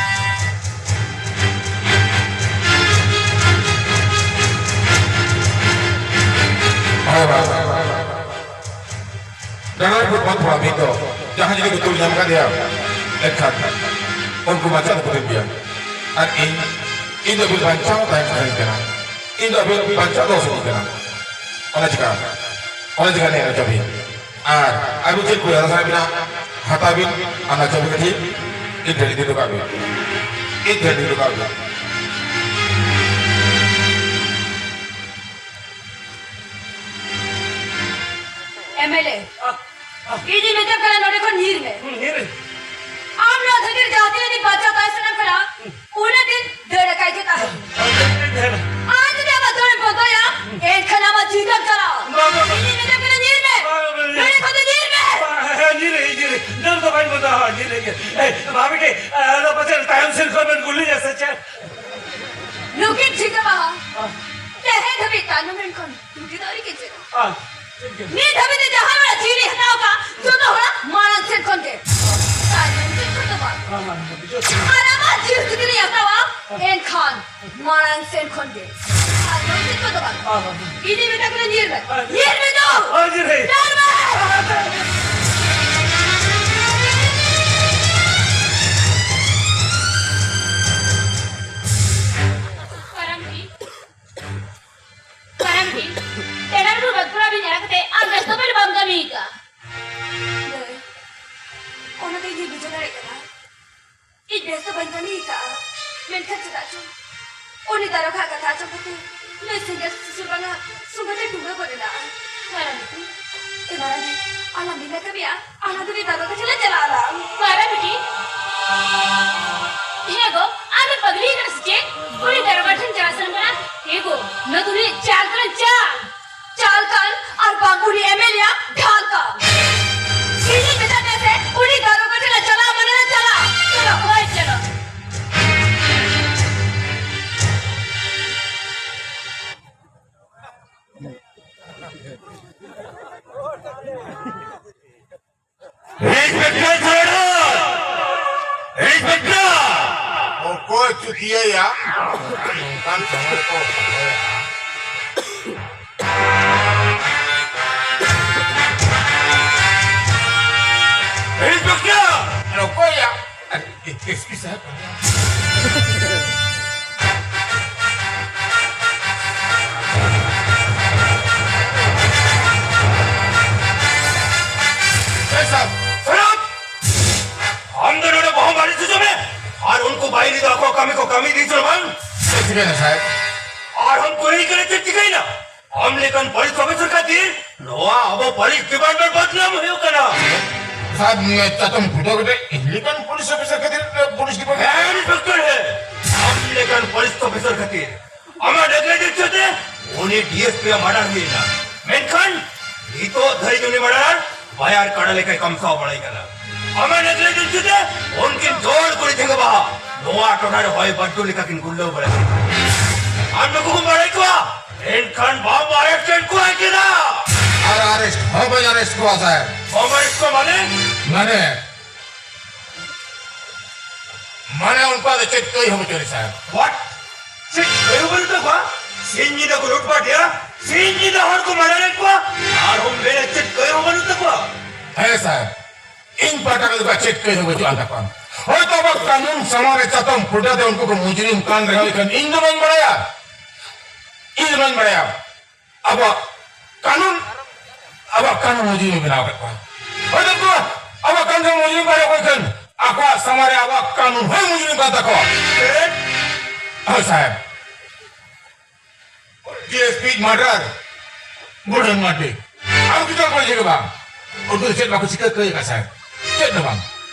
ᱦᱳᱭ, ᱦᱳᱭ, ᱦᱳᱭ᱾ ᱰᱟᱸᱰᱟ ᱨᱮ ᱵᱚᱱ ᱛᱷᱚᱲᱟ ᱢᱤᱫ ᱫᱚ, ᱡᱟᱦᱟᱸ ᱡᱩᱫᱤ ᱠᱚ ᱛᱩᱞ ᱧᱟᱢ ᱠᱟᱫᱮᱭᱟ, ᱮᱱᱠᱷᱟᱱ ᱩᱱᱠᱩ ᱵᱟᱧᱪᱟᱣ ᱫᱚᱠᱚ ᱛᱟᱦᱮᱱ ᱜᱮᱭᱟ᱾ ᱟᱨ ᱤᱧ, ᱤᱧ ᱫᱚ ᱟᱹᱵᱤᱱ ᱵᱟᱧᱪᱟᱣ ᱛᱟᱦᱮᱱ ᱥᱟᱱᱟᱧ ᱠᱟᱱᱟ᱾ ᱤᱧ ᱫᱚ ᱟᱹᱵᱤᱱ ᱵᱟᱧᱪᱟᱣ ᱫᱚᱦᱚ ᱥᱟᱱᱟᱧ ᱠᱟᱱᱟ᱾ ᱚᱱᱟ ᱪᱤᱠᱟ, ᱚᱱᱟ ᱪᱤᱠᱟ ᱱᱤᱭᱟᱹ ᱪᱟᱹᱵᱤ᱾ ᱟᱨ ᱟᱹᱵᱤᱱ ᱪᱮᱫ ᱠᱚ ᱦᱟᱛᱟᱣ ᱥᱟᱱᱟ ᱵᱤᱱᱟ, ᱦᱟᱛᱟᱣ ᱵᱤᱱ᱾ ᱟᱨ ᱚᱱᱟ ᱪᱟᱹᱵᱤ ᱠᱟᱹᱴᱷᱤ ᱤᱧ ᱴᱷᱮᱱ ᱤᱫᱤ ᱦᱚᱴᱚ ᱠᱟᱜ ᱵᱤᱱ᱾ ᱤᱧ ᱴᱷᱮᱱ ᱤᱫᱤ ᱦᱚᱴᱚ ᱠᱟᱜ ᱵᱤᱱ᱾ ᱮᱢ ᱮᱞ ᱮ, ᱤᱧᱤᱧ ᱢᱮᱛᱟᱢ ᱠᱟᱱᱟ, ᱱᱚᱰᱮ ᱠᱷᱚᱱ ᱧᱤᱨ ᱢᱮ᱾ ᱦᱩᱸ, ᱧᱤᱨ ᱟᱹᱧ᱾ ᱟᱢ ᱱᱚᱣᱟ ᱫᱷᱟᱹᱨᱛᱤ ᱨᱮ ᱡᱟᱦᱟᱸ ᱛᱤᱱᱟᱹᱜ ᱫᱤᱱ ᱵᱟᱧᱪᱟᱣ ᱛᱟᱦᱮᱸ ᱥᱟᱱᱟᱢ ᱠᱟᱱᱟ, ᱩᱱᱟᱹᱜ ᱫᱤᱱ ᱫᱟᱹᱲ ᱟᱠᱟᱭ ᱜᱮ ᱛᱟᱦᱮᱸ᱾ ᱟᱨ ᱡᱩᱫᱤ ᱟᱢᱟᱜ ᱫᱟᱹᱲ ᱮᱢ ᱵᱚᱱᱫᱚᱭᱟ, ᱮᱱᱠᱷᱟᱱ ᱟᱢᱟᱜ ᱡᱤᱣᱤ ᱛᱟᱢ ᱪᱟᱞᱟᱜᱼᱟ᱾ ᱵᱟᱝ, ᱵᱟᱝ, ᱵᱟᱝ᱾ ᱤᱧᱤᱧ ᱢᱮᱛᱟᱢ ᱠᱟᱱᱟ, ᱧᱤᱨ ᱢᱮ᱾ ᱵᱟᱝ, ᱵᱟᱝ, ᱧᱤᱨ᱾ ᱱᱚᱰᱮ ᱠᱷᱚᱱ ᱫᱚ ᱧᱤᱨ ᱢᱮ᱾ ᱵᱟᱝ, ᱦᱮᱸ, ᱧᱤᱨ ᱟᱹᱧ, ᱧᱤᱨ ᱟᱹᱧ᱾ ᱫᱟᱹᱲ ᱫᱚ ᱵᱟᱹᱧ ᱵᱚᱱᱫᱚᱭᱟ, ᱧᱤᱨ ᱟᱹᱧ᱾ ᱮᱭ, ᱵᱷᱟᱵᱤ ᱴᱷᱮᱡ, ᱟᱫᱚ ᱯᱟᱪᱮᱫ ᱛᱟᱭᱚᱢ ᱥᱮᱫ ᱠᱷᱚᱱ ᱵᱮᱱ ᱜᱩᱞᱤᱧᱟ ᱥᱮ ᱪᱮᱫ? ᱱᱩᱠᱤᱱ ᱴᱷᱤᱠᱟᱹ ᱢᱟᱦᱟ᱾ ᱛᱮᱦᱮᱧ ᱫᱷᱟᱹᱵᱤᱡ ᱛᱟᱭᱱᱚᱢ ᱨᱮᱱ ᱠᱷᱚᱱ ᱱᱩᱠᱤᱱ ᱫᱚ ᱟᱹᱣᱨᱤ ᱠᱤᱱ ᱪᱮᱫᱟ᱾ ᱱᱤᱛ ᱫᱷᱟᱹᱵᱤᱡ ᱛᱮ ᱡᱟᱦᱟᱸᱭ ᱦᱚᱲᱟᱜ ᱡᱤᱣᱤ ᱦᱟᱛᱟᱣ ᱟᱠᱟᱫ, ᱡᱚᱛᱚ ᱦᱚᱲᱟᱜ ᱢᱟᱲᱟᱝ ᱥᱮᱫ ᱠᱷᱚᱱ ᱜᱮ᱾ ᱛᱟᱭᱱᱚᱢ ᱥᱮᱫ ᱠᱷᱚᱱ ᱫᱚ ᱵᱟᱝ᱾ ᱟᱨ ᱟᱢᱟᱜ ᱡᱤᱣᱤ ᱡᱩᱫᱤ ᱞᱤᱧ ᱦᱟᱛᱟᱣᱟ, ᱮᱱᱠᱷᱟᱱ ᱢᱟᱲᱟᱝ ᱥᱮᱫ ᱠᱷᱚᱱ ᱜᱮ᱾ ᱛᱟᱭᱱᱚᱢ ᱥᱮᱫ ᱠᱷᱚᱱ ᱫᱚ ᱵᱟᱝ᱾ ᱤᱧᱤᱧ ᱢᱮᱛᱟ ᱠᱟᱱᱟ, ᱧᱤᱨ ᱢᱮ᱾ ᱧᱤᱨ ᱢᱮ ᱫᱚ᱾ ᱧᱤᱨ ᱢᱮ᱾ ᱠᱟᱨᱟᱢ ᱠᱤ? ᱠᱟᱨᱟᱢ ᱠᱤ? ᱮᱱᱟᱝ ᱨᱩ ᱵᱟᱫᱽ ᱠᱚᱲᱟ ᱵᱤᱱ ᱧᱮᱞ ᱠᱟᱛᱮ ᱟᱢ ᱵᱮᱥ ᱫᱚ ᱵᱟᱹᱧ ᱵᱟᱢ ᱠᱟᱹᱢᱤ ᱟᱠᱟᱫ᱾ ᱫᱟᱹᱭ, ᱚᱱᱟ ᱫᱚ ᱤᱧ ᱵᱩᱡᱷᱟᱹᱣ ᱫᱟᱲᱮᱭᱟᱜ ᱠᱟᱱᱟ᱾ ᱤᱧ ᱵᱮᱥ ᱫᱚ ᱵᱟᱹᱧ ᱠᱟᱹᱢᱤ ᱟᱠᱟᱫᱼᱟ, ᱢᱮᱱᱠᱷᱟᱱ ᱪᱮᱫᱟᱜ ᱪᱚ ᱩᱱᱤ ᱫᱟᱨᱚᱜᱟ ᱟᱜ ᱠᱟᱛᱷᱟ ᱟᱸᱡᱚᱢ ᱠᱟᱛᱮ ᱱᱩᱭ ᱥᱮᱸᱜᱮᱞ ᱥᱩᱥᱩᱨ ᱵᱟᱝᱟ ᱥᱚᱸᱜᱮ ᱛᱮ ᱰᱩᱵᱟᱹ ᱜᱚᱫ ᱮᱱᱟ᱾ ᱢᱟᱨᱟᱝ ᱵᱤᱴᱤ, ᱮ ᱢᱟᱨᱟᱝ ᱵᱤᱴᱤ, ᱟᱞᱟᱝ ᱵᱤᱱᱟ ᱠᱟᱹᱢᱤᱭᱟ, ᱟᱞᱟᱝ ᱫᱚ ᱱᱩᱭ ᱫᱟᱨᱚᱜᱟ ᱴᱷᱮᱱ ᱞᱟᱝ ᱪᱟᱞᱟᱜ ᱟᱞᱟᱝ᱾ ᱢᱟᱨᱟᱝ ᱵᱤᱴᱤ, ᱦᱮᱸ ᱜᱚ, ᱟᱢ ᱫᱚ ᱯᱟᱜᱽᱞᱤ ᱠᱟᱱᱟ ᱥᱮ ᱪᱮᱫ? ᱩᱱᱤ ᱫᱟᱨᱚᱜᱟ ᱴᱷᱮᱱ ᱪᱟᱞᱟᱜ ᱥᱟᱱᱟᱢ ᱠᱟᱱᱟ? ᱦᱮᱸ ᱜᱚ, ᱱᱚᱣᱟ ᱫᱚ ᱩᱱᱤᱭᱟᱜ ᱪᱟᱞ ᱠᱟᱱᱟ, ᱪᱟᱞ᱾ ᱪᱟᱞ ᱠᱟᱱ ᱟᱨ ᱵᱟᱝ ᱩᱱᱤ ᱮᱢ ᱮᱞ ᱮ ᱟᱜ ᱰᱷᱟᱞ ᱠᱟᱱ᱾ ᱤᱧᱤᱧ ᱢᱮᱛᱟᱫ ᱢᱮᱭᱟ ᱥᱮ, ᱩᱱᱤ ᱫᱟᱨᱚᱜᱟ ᱴᱷᱮᱱ ᱞᱮ ᱪᱟᱞᱟᱜᱼᱟ ᱢᱟᱱᱮ ᱞᱮ ᱪᱟᱞᱟᱜᱼᱟ᱾ ᱪᱚᱞᱚ, ᱦᱳᱭ, ᱪᱚᱞᱚ᱾ ᱤᱱᱥᱯᱮᱠᱴᱚᱨ ᱥᱚᱨᱮᱱ! ᱤᱱᱥᱯᱮᱠᱴᱚᱨ! ᱚᱠᱚᱭ ᱪᱩᱛᱤᱭᱟᱹᱭᱟ? ᱱᱚᱝᱠᱟᱱ ᱥᱚᱢᱚᱭ ᱠᱚ ᱦᱚᱦᱚᱭᱟ᱾ ᱤᱱᱥᱯᱮᱠᱴᱚᱨ! ᱚᱠᱚᱭᱭᱟ? ᱮᱠᱥᱠᱤᱭᱩᱡᱽ ᱥᱟᱦᱮᱵ᱾ ᱮ ᱥᱟᱦᱮᱵ, ᱥᱟᱦᱮᱵ! ᱟᱢ ᱫᱚ ᱱᱚᱰᱮ ᱵᱚᱦᱚᱜ ᱵᱟᱹᱲᱤᱡ ᱦᱚᱪᱚ ᱢᱮ ᱟᱨ ᱩᱱᱠᱩ ᱵᱟᱭᱨᱤ ᱫᱚ ᱟᱠᱚ ᱠᱟᱹᱢᱤ ᱠᱚ ᱠᱟᱹᱢᱤ ᱤᱫᱤ ᱦᱚᱪᱚ ᱵᱟᱝ? ᱪᱮᱫ ᱪᱤᱠᱟᱹᱭᱮᱱᱟ ᱥᱟᱦᱮᱵ? ᱟᱨ ᱦᱚᱸᱢ ᱠᱩᱞᱤ ᱠᱟᱱᱟ ᱪᱮᱫ ᱪᱤᱠᱟᱹᱭᱮᱱᱟ? ᱟᱢ ᱞᱮᱠᱟᱱ ᱯᱩᱞᱤᱥ ᱚᱯᱷᱤᱥᱟᱨ ᱠᱷᱟᱹᱛᱤᱨ ᱱᱚᱣᱟ ᱟᱵᱚ ᱯᱩᱞᱤᱥ ᱰᱤᱯᱟᱨᱴᱢᱮᱱᱴ ᱵᱚᱫᱱᱟᱢ ᱦᱩᱭᱩᱜ ᱠᱟᱱᱟ᱾ ᱥᱟᱦᱮᱵ, ᱪᱟᱛᱚᱢ ᱯᱷᱩᱴᱟᱹᱣ ᱠᱟᱛᱮ ᱤᱧ ᱞᱮᱠᱟᱱ ᱯᱩᱞᱤᱥ ᱚᱯᱷᱤᱥᱟᱨ ᱠᱷᱟᱹᱛᱤᱨ ᱯᱩᱞᱤᱥ ᱰᱤᱯᱟᱨᱴᱢᱮᱱᱴ? ᱦᱮᱸ, ᱤᱱᱥᱯᱮᱠᱴᱚᱨ ᱦᱮ, ᱟᱢ ᱞᱮᱠᱟᱱ ᱯᱩᱞᱤᱥ ᱚᱯᱷᱤᱥᱟᱨ ᱠᱷᱟᱹᱛᱤᱨ ᱟᱢᱟᱜ ᱱᱮᱜᱞᱤᱡᱮᱱᱥ ᱛᱮ ᱩᱱᱤ ᱰᱤᱮᱥᱯᱤ ᱟᱜ ᱢᱟᱨᱰᱟᱨ ᱦᱩᱭᱮᱱᱟ᱾ ᱢᱮᱱᱠᱷᱟᱱ ᱱᱤᱛᱚᱜ ᱫᱷᱟᱹᱨᱤᱡ ᱩᱱᱤ ᱢᱟᱨᱰᱟᱨᱟᱨ ᱵᱟᱭᱟᱨ ᱠᱟᱰᱟ ᱞᱮᱠᱟᱭ ᱠᱟᱢᱥᱟᱣ ᱵᱟᱲᱟᱭ ᱠᱟᱱᱟ᱾ ᱟᱢᱟᱜ ᱱᱮᱜᱞᱤᱡᱮᱱᱥ ᱛᱮ ᱩᱱᱠᱤᱱ ᱡᱚᱲ ᱠᱩᱲᱤ ᱴᱷᱮᱸᱜᱟ ᱵᱟᱦᱟ ᱱᱚᱣᱟ ᱴᱚᱴᱷᱟ ᱨᱮ ᱦᱚᱭ ᱵᱟᱹᱨᱰᱩ ᱞᱮᱠᱟ ᱠᱤᱱ ᱜᱩᱨᱞᱟᱹᱣ ᱵᱟᱲᱟᱭ ᱠᱟᱱᱟ᱾ ᱟᱢ ᱱᱩᱠᱩ ᱠᱚᱢ ᱵᱟᱲᱟᱭ ᱠᱚᱣᱟ, ᱮᱱᱠᱷᱟᱱ ᱵᱟᱢ ᱟᱨᱮᱥᱴ ᱠᱮᱫ ᱠᱚᱣᱟ ᱪᱮᱫᱟᱜ? ᱟᱨ ᱟᱨᱮᱥᱴ ᱦᱚᱸ ᱵᱟᱹᱧ ᱟᱨᱮᱥᱴ ᱠᱚᱣᱟ ᱥᱟᱦᱮᱵ᱾ ᱵᱟᱢ ᱟᱨᱮᱥᱴ ᱠᱚᱣᱟ ᱢᱟᱱᱮ? ᱢᱟᱱᱮ, ᱢᱟᱱᱮ ᱩᱱᱠᱩᱣᱟᱜ ᱫᱚ ᱪᱮᱫ ᱠᱟᱹᱭ ᱦᱚᱸ ᱵᱟᱹᱪᱩᱜ ᱟᱹᱱᱤᱡ ᱥᱟᱦᱮᱵ᱾ ᱦᱚᱴ! ᱪᱮᱫ ᱠᱟᱹᱭ ᱦᱚᱸ ᱵᱟᱹᱱᱩᱜ ᱛᱟᱠᱚᱣᱟ? ᱥᱤᱧ ᱧᱤᱫᱟᱹ ᱠᱚ ᱞᱩᱴᱯᱟᱴᱮᱜᱼᱟ, ᱥᱤᱧ ᱧᱤᱫᱟᱹ ᱦᱚᱲ ᱠᱚ ᱢᱟᱨᱰᱟᱨᱮᱫ ᱠᱚᱣᱟ, ᱟᱨᱦᱚᱸᱢ ᱢᱮᱱᱟ ᱪᱮᱫ ᱠᱟᱹᱭ ᱦᱚᱸ ᱵᱟᱹᱱᱩᱜ ᱛᱟᱠᱚᱣᱟ? ᱦᱮᱸ ᱥᱟᱦᱮᱵ, ᱤᱧ ᱯᱟᱦᱴᱟ ᱠᱷᱚᱱ ᱫᱚ ᱪᱮᱫ ᱠᱟᱹᱭ ᱦᱚᱸ ᱵᱟᱹᱪᱩᱜ ᱟᱱ ᱛᱟᱠᱚᱣᱟ᱾ ᱦᱳᱭᱛᱚ ᱟᱵᱚ ᱠᱟᱹᱱᱩᱱ ᱥᱟᱢᱟᱝ ᱨᱮ ᱪᱟᱛᱚᱢ ᱯᱷᱩᱴᱟᱹ ᱛᱮ ᱩᱱᱠᱩ ᱠᱚ ᱢᱩᱡᱨᱤᱢ ᱠᱟᱱ ᱨᱮᱦᱚᱸ, ᱮᱱᱠᱷᱟᱱ ᱤᱧ ᱫᱚ ᱵᱟᱹᱧ ᱵᱟᱲᱟᱭᱟ, ᱤᱧ ᱫᱚ ᱵᱟᱹᱧ ᱵᱟᱲᱟᱭᱟ᱾ ᱟᱵᱚᱣᱟᱜ ᱠᱟᱹᱱᱩᱱ, ᱟᱵᱚᱣᱟᱜ ᱠᱟᱹᱱᱩᱱ ᱢᱩᱡᱨᱤᱢ ᱵᱮᱱᱟᱣ ᱟᱠᱟᱫ ᱠᱚᱣᱟ᱾ ᱦᱳᱭ ᱛᱚ ᱩᱱᱠᱩ ᱟᱵᱚᱣᱟᱜ ᱠᱟᱹᱱᱩᱱ ᱢᱩᱡᱨᱤᱢ ᱵᱟᱲᱟᱭ ᱚᱠᱚᱭ ᱠᱟᱱ? ᱟᱠᱚᱣᱟᱜ ᱥᱟᱢᱟᱝ ᱨᱮ ᱟᱵᱚᱣᱟᱜ ᱠᱟᱹᱱᱩᱱ ᱦᱚᱸᱭ ᱢᱩᱡᱨᱤᱢ ᱠᱟᱱ ᱛᱟᱠᱚᱣᱟ᱾ ᱦᱳᱭ ᱥᱟᱦᱮᱵ, ᱰᱤᱮᱥᱯᱤ ᱢᱟᱨᱰᱟᱨ, ᱵᱩᱰᱷᱟᱹᱱ ᱢᱟᱨᱰᱤ, ᱟᱨ ᱠᱤᱪᱷᱩ ᱠᱚ ᱪᱮᱫ ᱵᱟᱝ, ᱩᱱᱠᱩ ᱫᱚ ᱪᱮᱫ ᱵᱟᱠᱚ ᱪᱤᱠᱟᱹ ᱠᱟᱹᱭ ᱠᱟᱜ ᱥᱟᱦᱮᱵ, ᱪᱮᱫ ᱦᱚᱸ ᱵᱟᱝ᱾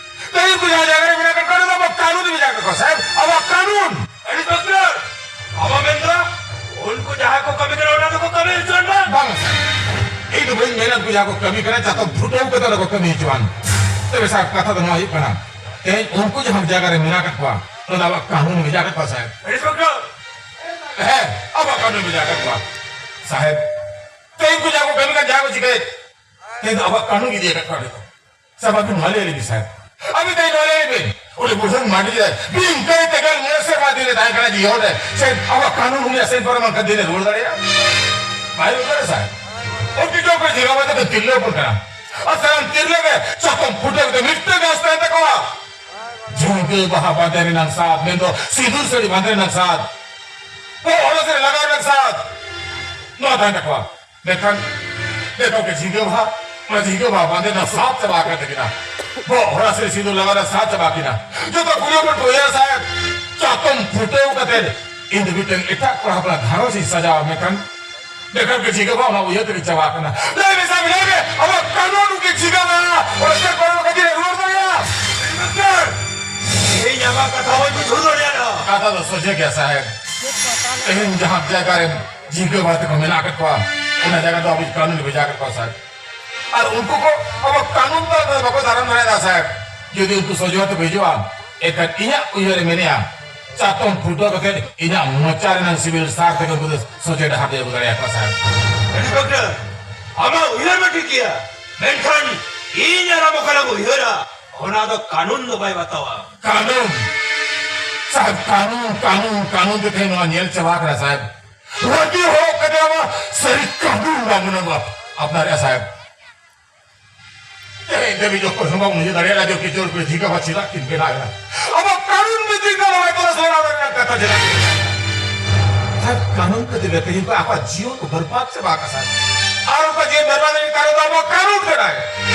ᱛᱮᱦᱮᱧ ᱩᱱᱠᱩ ᱡᱟᱦᱟᱸ ᱡᱟᱭᱜᱟ ᱨᱮ ᱢᱮᱱᱟᱜ ᱠᱟᱜ ᱠᱚᱣᱟ, ᱚᱱᱟ ᱫᱚ ᱟᱵᱚᱣᱟᱜ ᱠᱟᱹᱱᱩᱱ ᱵᱷᱮᱡᱟ ᱠᱟᱜ ᱠᱚᱣᱟ ᱥᱟᱦᱮᱵ, ᱟᱵᱚᱣᱟᱜ ᱠᱟᱹᱱᱩᱱ᱾ ᱤᱱᱥᱯᱮᱠᱴᱚᱨ, ᱟᱢᱟᱜ ᱢᱮᱱ ᱫᱚ ᱩᱱᱠᱩ ᱡᱟᱦᱟᱸ ᱠᱚ ᱠᱟᱹᱢᱤ ᱠᱟᱱᱟ, ᱚᱱᱟ ᱫᱚᱠᱚ ᱠᱟᱹᱢᱤ ᱦᱚᱪᱚᱣᱟᱱ ᱢᱟ? ᱵᱟᱝ ᱥᱟᱦᱮᱵ, ᱤᱧ ᱫᱚ ᱵᱟᱹᱧ ᱢᱮᱱᱟ ᱩᱱᱠᱩ ᱡᱟᱦᱟᱸ ᱠᱚ ᱠᱟᱹᱢᱤ ᱠᱟᱱᱟ, ᱪᱟᱛᱚᱢ ᱯᱷᱩᱴᱟᱹᱣ ᱠᱟᱛᱮ ᱚᱱᱟ ᱠᱚ ᱠᱟᱹᱢᱤ ᱦᱚᱪᱚᱣᱟᱱ᱾ ᱛᱚᱵᱮ ᱥᱟᱦᱮᱵ, ᱠᱟᱛᱷᱟ ᱫᱚ ᱱᱚᱣᱟ ᱦᱩᱭᱩᱜ ᱠᱟᱱᱟ, ᱛᱮᱦᱮᱧ ᱩᱱᱠᱩ ᱡᱟᱦᱟᱸ ᱡᱟᱭᱜᱟ ᱨᱮ ᱢᱮᱱᱟᱜ ᱠᱟᱜ ᱠᱚᱣᱟ, ᱚᱱᱟ ᱫᱚ ᱟᱵᱚᱣᱟᱜ ᱠᱟᱹᱱᱩᱱ ᱵᱷᱮᱡᱟ ᱠᱟᱜ ᱠᱚᱣᱟ ᱥᱟᱦᱮᱵ᱾ ᱤᱱᱥᱯᱮᱠᱴᱚᱨ! ᱦᱮᱸ, ᱟᱵᱚᱣᱟᱜ ᱠᱟᱹᱱᱩᱱ ᱵᱷᱮᱡᱟ ᱠᱟᱜ ᱠᱚᱣᱟ ᱥᱟᱦᱮᱵ᱾ ᱛᱮᱦᱮᱧ ᱩᱱᱠᱩ ᱡᱟᱦᱟᱸ ᱠᱚ ᱠᱟᱹᱢᱤ ᱠᱟᱱ, ᱡᱟᱦᱟᱸ ᱠᱚ ᱪᱤᱠᱟᱹᱭᱮᱫ, ᱛᱮᱦᱮᱧ ᱫᱚ ᱟᱵᱚᱣᱟᱜ ᱠᱟᱹᱱᱩᱱ ᱤᱫᱤ ᱟᱠᱟᱫ ᱠᱚᱣᱟ ᱱᱤᱛᱚᱜ᱾ ᱥᱟᱦᱮᱵ, ᱟᱹᱵᱤᱱ ᱱᱚᱣᱟ ᱞᱟᱹᱭ ᱟᱹᱞᱤᱧ ᱵᱤᱱ ᱥᱟᱦᱮᱵ᱾ ᱟᱹᱵᱤᱱ ᱛᱮᱦᱮᱧ ᱱᱚᱣᱟ ᱞᱟᱹᱭ ᱟᱹᱞᱤᱧ ᱵᱤᱱ, ᱩᱱᱤ ᱵᱩᱰᱷᱟᱹᱱ ᱢᱟᱹᱱᱰᱤ ᱨᱮ ᱵᱤᱱ ᱠᱟᱹᱭ ᱛᱮᱜᱮ ᱢᱚᱬᱮ ᱥᱮᱨᱢᱟ ᱫᱤᱱ ᱨᱮ ᱛᱟᱦᱮᱸ ᱠᱟᱱᱟ ᱡᱤᱭᱚᱱ ᱨᱮ, ᱥᱮ ᱟᱵᱚᱣᱟᱜ ᱠᱟᱹᱱᱩᱱ ᱩᱱᱤᱭᱟᱜ ᱥᱮᱱ ᱯᱟᱨᱚᱢ ᱮᱱᱠᱷᱟᱱ ᱫᱤᱱ ᱨᱮ ᱨᱩᱣᱟᱹᱲ ᱫᱟᱲᱮᱭᱟᱜᱼᱟ? ᱵᱟᱭ ᱨᱩᱣᱟᱹᱲ ᱫᱟᱲᱮᱭᱟᱜᱼᱟ ᱥᱟᱦᱮᱵ᱾ ᱩᱱᱠᱤᱱ ᱫᱚ ᱚᱠᱚᱭ ᱡᱤᱨᱟᱹᱣ ᱠᱟᱛᱮ ᱫᱚ ᱛᱤᱨᱞᱟᱹ ᱦᱚᱯᱚᱱ ᱠᱟᱱᱟ᱾ ᱟᱨ ᱥᱟᱱᱟᱢ ᱛᱤᱨᱞᱟᱹ ᱜᱮ ᱪᱟᱛᱚᱢ ᱯᱷᱩᱴᱟᱹᱣ ᱠᱟᱛᱮ ᱢᱤᱫᱴᱟᱝ ᱜᱮ ᱟᱥ ᱛᱟᱦᱮᱱ ᱛᱟᱠᱚᱣᱟ, ᱡᱷᱤᱸᱠᱟᱹ ᱵᱟᱦᱟ ᱵᱟᱸᱫᱮ ᱨᱮᱱᱟᱜ ᱥᱟᱫ, ᱢᱮᱱᱫᱚ ᱥᱤᱸᱫᱩᱨ ᱥᱟᱹᱲᱤ ᱵᱟᱸᱫᱮ ᱨᱮᱱᱟᱜ ᱥᱟᱫ, ᱵᱚᱦᱚᱜ ᱦᱚᱨᱚ ᱥᱟᱹᱲᱤ ᱞᱟᱜᱟᱣ ᱨᱮᱱᱟᱜ ᱥᱟᱫ, ᱱᱚᱣᱟ ᱛᱟᱦᱮᱱ ᱛᱟᱠᱚᱣᱟ᱾ ᱢᱮᱱᱠᱷᱟᱱ ᱱᱤᱛᱚᱜ ᱜᱮ ᱡᱷᱤᱸᱠᱟᱹ ᱵᱟᱦᱟ, ᱚᱱᱟ ᱡᱷᱤᱸᱠᱟᱹ ᱵᱟᱦᱟ ᱵᱟᱸᱫᱮ ᱨᱮᱱᱟᱜ ᱥᱟᱫ ᱪᱟᱵᱟ ᱟᱠᱟᱱ ᱛᱟᱹᱠᱤᱱᱟ᱾ ᱵᱚᱦᱚᱜ ᱦᱚᱨᱚ ᱥᱟᱹᱲᱤ ᱥᱤᱸᱫᱩᱨ ᱞᱟᱜᱟᱣ ᱨᱮᱱᱟᱜ ᱥᱟᱫ ᱪᱟᱵᱟ ᱠᱤᱱᱟ᱾ ᱡᱚᱛᱚ ᱠᱩᱲᱤ ᱦᱚᱯᱚᱱ ᱠᱚ ᱩᱭᱦᱟᱹᱨᱟ ᱥᱟᱦᱮᱵᱽ, ᱪᱟᱛᱚᱢ ᱯᱷᱩᱴᱟᱹᱣ ᱠᱟᱛᱮ ᱤᱧ ᱫᱚ ᱢᱤᱫᱴᱟᱝ ᱮᱴᱟᱜ ᱠᱚᱲᱟ ᱦᱚᱯᱚᱱᱟᱜ ᱜᱷᱟᱨᱚᱸᱡᱽ ᱤᱧ ᱥᱟᱡᱟᱣᱟ, ᱢᱮᱱᱠᱷᱟᱱ ᱵᱮᱠᱟᱨ ᱜᱮ ᱡᱷᱤᱸᱜᱟᱹ ᱵᱟᱦᱟ ᱚᱱᱟ ᱩᱭᱦᱟᱹᱨ ᱛᱮᱜᱮ ᱪᱟᱵᱟ ᱟᱠᱟᱱᱟ᱾ ᱞᱟᱹᱭ ᱢᱮ ᱥᱟᱦᱮᱵᱽ, ᱞᱟᱹᱭ ᱢᱮ, ᱟᱵᱚᱣᱟᱜ ᱠᱟᱹᱱᱩᱱ ᱜᱮ ᱡᱷᱤᱸᱜᱟᱹ ᱵᱟᱦᱟ ᱚᱱᱟ ᱥᱴᱮᱴ ᱯᱟᱨᱚᱢ ᱠᱟᱛᱮ ᱨᱩᱣᱟᱹᱲ ᱫᱟᱲᱮᱭᱟᱜᱼᱟ? ᱤᱧ ᱟᱢᱟᱜ ᱠᱟᱛᱷᱟ ᱵᱟᱹᱧ ᱵᱩᱡᱷᱟᱹᱣ ᱫᱟᱲᱮᱭᱟᱜᱼᱟ᱾ ᱠᱟᱛᱷᱟ ᱫᱚ ᱥᱚᱡᱷᱮ ᱜᱮᱭᱟ ᱥᱟᱦᱮᱵᱽ᱾ ᱛᱮᱦᱮᱧ ᱡᱟᱦᱟᱸ ᱡᱟᱭᱜᱟ ᱨᱮ ᱡᱷᱤᱸᱜᱟᱹ ᱵᱟᱦᱟ ᱛᱟᱠᱚ ᱢᱮᱱᱟᱜ ᱟᱠᱟᱫ ᱠᱚᱣᱟ, ᱚᱱᱟ ᱡᱟᱭᱜᱟ ᱫᱚ ᱟᱵᱚ ᱠᱟᱹᱱᱩᱱ ᱵᱷᱮᱡᱟ ᱟᱠᱟᱫ ᱠᱚᱣᱟ ᱥᱟᱦᱮᱵᱽ᱾ ᱟᱨ ᱩᱱᱠᱩ ᱠᱚ ᱟᱵᱚ ᱠᱟᱹᱱᱩᱱ ᱛᱟᱞᱟ ᱛᱮ ᱵᱟᱠᱚ ᱫᱟᱨᱟᱢ ᱫᱟᱲᱮᱭᱟᱫᱟ ᱥᱟᱦᱮᱵᱽ᱾ ᱡᱩᱫᱤ ᱩᱱᱠᱩ ᱥᱚᱡᱷᱮ ᱛᱮᱠᱚ ᱦᱤᱡᱩᱜᱼᱟ, ᱮᱱᱠᱷᱟᱱ ᱤᱧᱟᱹᱜ ᱩᱭᱦᱟᱹᱨ ᱮ ᱢᱮᱱᱮᱜᱼᱟ, ᱪᱟᱛᱚᱢ ᱯᱷᱩᱴᱟᱹᱣ ᱠᱟᱛᱮ ᱤᱧᱟᱹᱜ ᱢᱚᱪᱟ ᱨᱮᱱᱟᱜ ᱥᱤᱵᱤᱞ ᱥᱟᱨ ᱛᱮᱜᱮ ᱩᱱᱠᱩ ᱫᱚ ᱥᱚᱡᱷᱮ ᱰᱟᱦᱟᱨ ᱛᱮ ᱟᱹᱜᱩ ᱫᱟᱲᱮᱭᱟᱠᱚᱣᱟ ᱥᱟᱦᱮᱵᱽ᱾ ᱤᱱᱥᱯᱮᱠᱴᱚᱨ, ᱟᱢᱟᱜ ᱩᱭᱦᱟᱹᱨ ᱢᱟ ᱴᱷᱤᱠ ᱜᱮᱭᱟ, ᱢᱮᱱᱠᱷᱟᱱ ᱤᱧ ᱟᱨ ᱟᱢ ᱚᱠᱟ ᱞᱟᱝ ᱩᱭᱦᱟᱹᱨᱟ, ᱚᱱᱟ ᱫᱚ ᱠᱟᱹᱱᱩᱱ ᱫᱚ ᱵᱟᱭ ᱵᱟᱛᱟᱣᱟ᱾ ᱠᱟᱹᱱᱩᱱ? ᱥᱟᱦᱮᱵᱽ, ᱠᱟᱹᱱᱩᱱ, ᱠᱟᱹᱱᱩᱱ, ᱠᱟᱹᱱᱩᱱ ᱛᱮ ᱛᱮᱦᱮᱧ ᱱᱚᱣᱟ ᱧᱮᱞ ᱪᱟᱵᱟ ᱟᱠᱟᱱᱟ ᱥᱟᱦᱮᱵᱽ᱾ ᱨᱟᱹᱜᱤ ᱦᱚᱲ ᱠᱟᱛᱮ ᱟᱵᱚ ᱥᱟᱹᱨᱤ ᱠᱟᱹᱱᱩᱱ ᱵᱟᱵᱚᱱ ᱟᱵᱚ ᱟᱯᱱᱟᱨᱮᱜᱼᱟ ᱥᱟᱦᱮᱵᱽ᱾ ᱛᱮᱦᱮᱧ ᱫᱷᱟᱹᱵᱤᱡ ᱚᱠᱚᱭ ᱦᱚᱸ ᱵᱟᱵᱚᱱ ᱤᱭᱟᱹ ᱫᱟᱲᱮᱭᱟᱜᱼᱟ ᱡᱮ ᱠᱤᱪᱚᱲ ᱠᱚ ᱡᱷᱤᱸᱜᱟᱹ ᱵᱟᱦᱟ ᱪᱮᱫᱟᱜ ᱠᱤᱱ ᱵᱮᱱᱟᱣ ᱮᱱᱟ᱾ ᱟᱵᱚ ᱠᱟᱹᱱᱩᱱ ᱵᱷᱤᱛᱤᱨ ᱨᱮ ᱱᱚᱣᱟ ᱠᱚ ᱥᱚᱨᱟᱣ ᱨᱮᱱᱟᱜ ᱠᱟᱛᱷᱟ ᱪᱮᱫᱟᱜ? ᱥᱟᱦᱮᱵᱽ, ᱠᱟᱹᱱᱩᱱ ᱠᱷᱟᱹᱛᱤᱨ ᱛᱮ ᱛᱮᱦᱮᱧ ᱠᱚ ᱟᱠᱚᱣᱟᱜ ᱡᱤᱭᱚᱱ ᱠᱚ ᱵᱚᱨᱵᱟᱫ ᱪᱟᱵᱟ ᱟᱠᱟᱫ ᱥᱟᱦᱮᱵᱽ᱾ ᱟᱨ ᱚᱱᱠᱟ ᱡᱤᱭᱚᱱ ᱵᱚᱨᱵᱟᱫ ᱞᱟᱹᱜᱤᱫ ᱠᱟᱨᱚᱱ ᱫᱚ ᱟᱵᱚ ᱠᱟᱹᱱᱩᱱ ᱠᱟᱱᱟᱭ᱾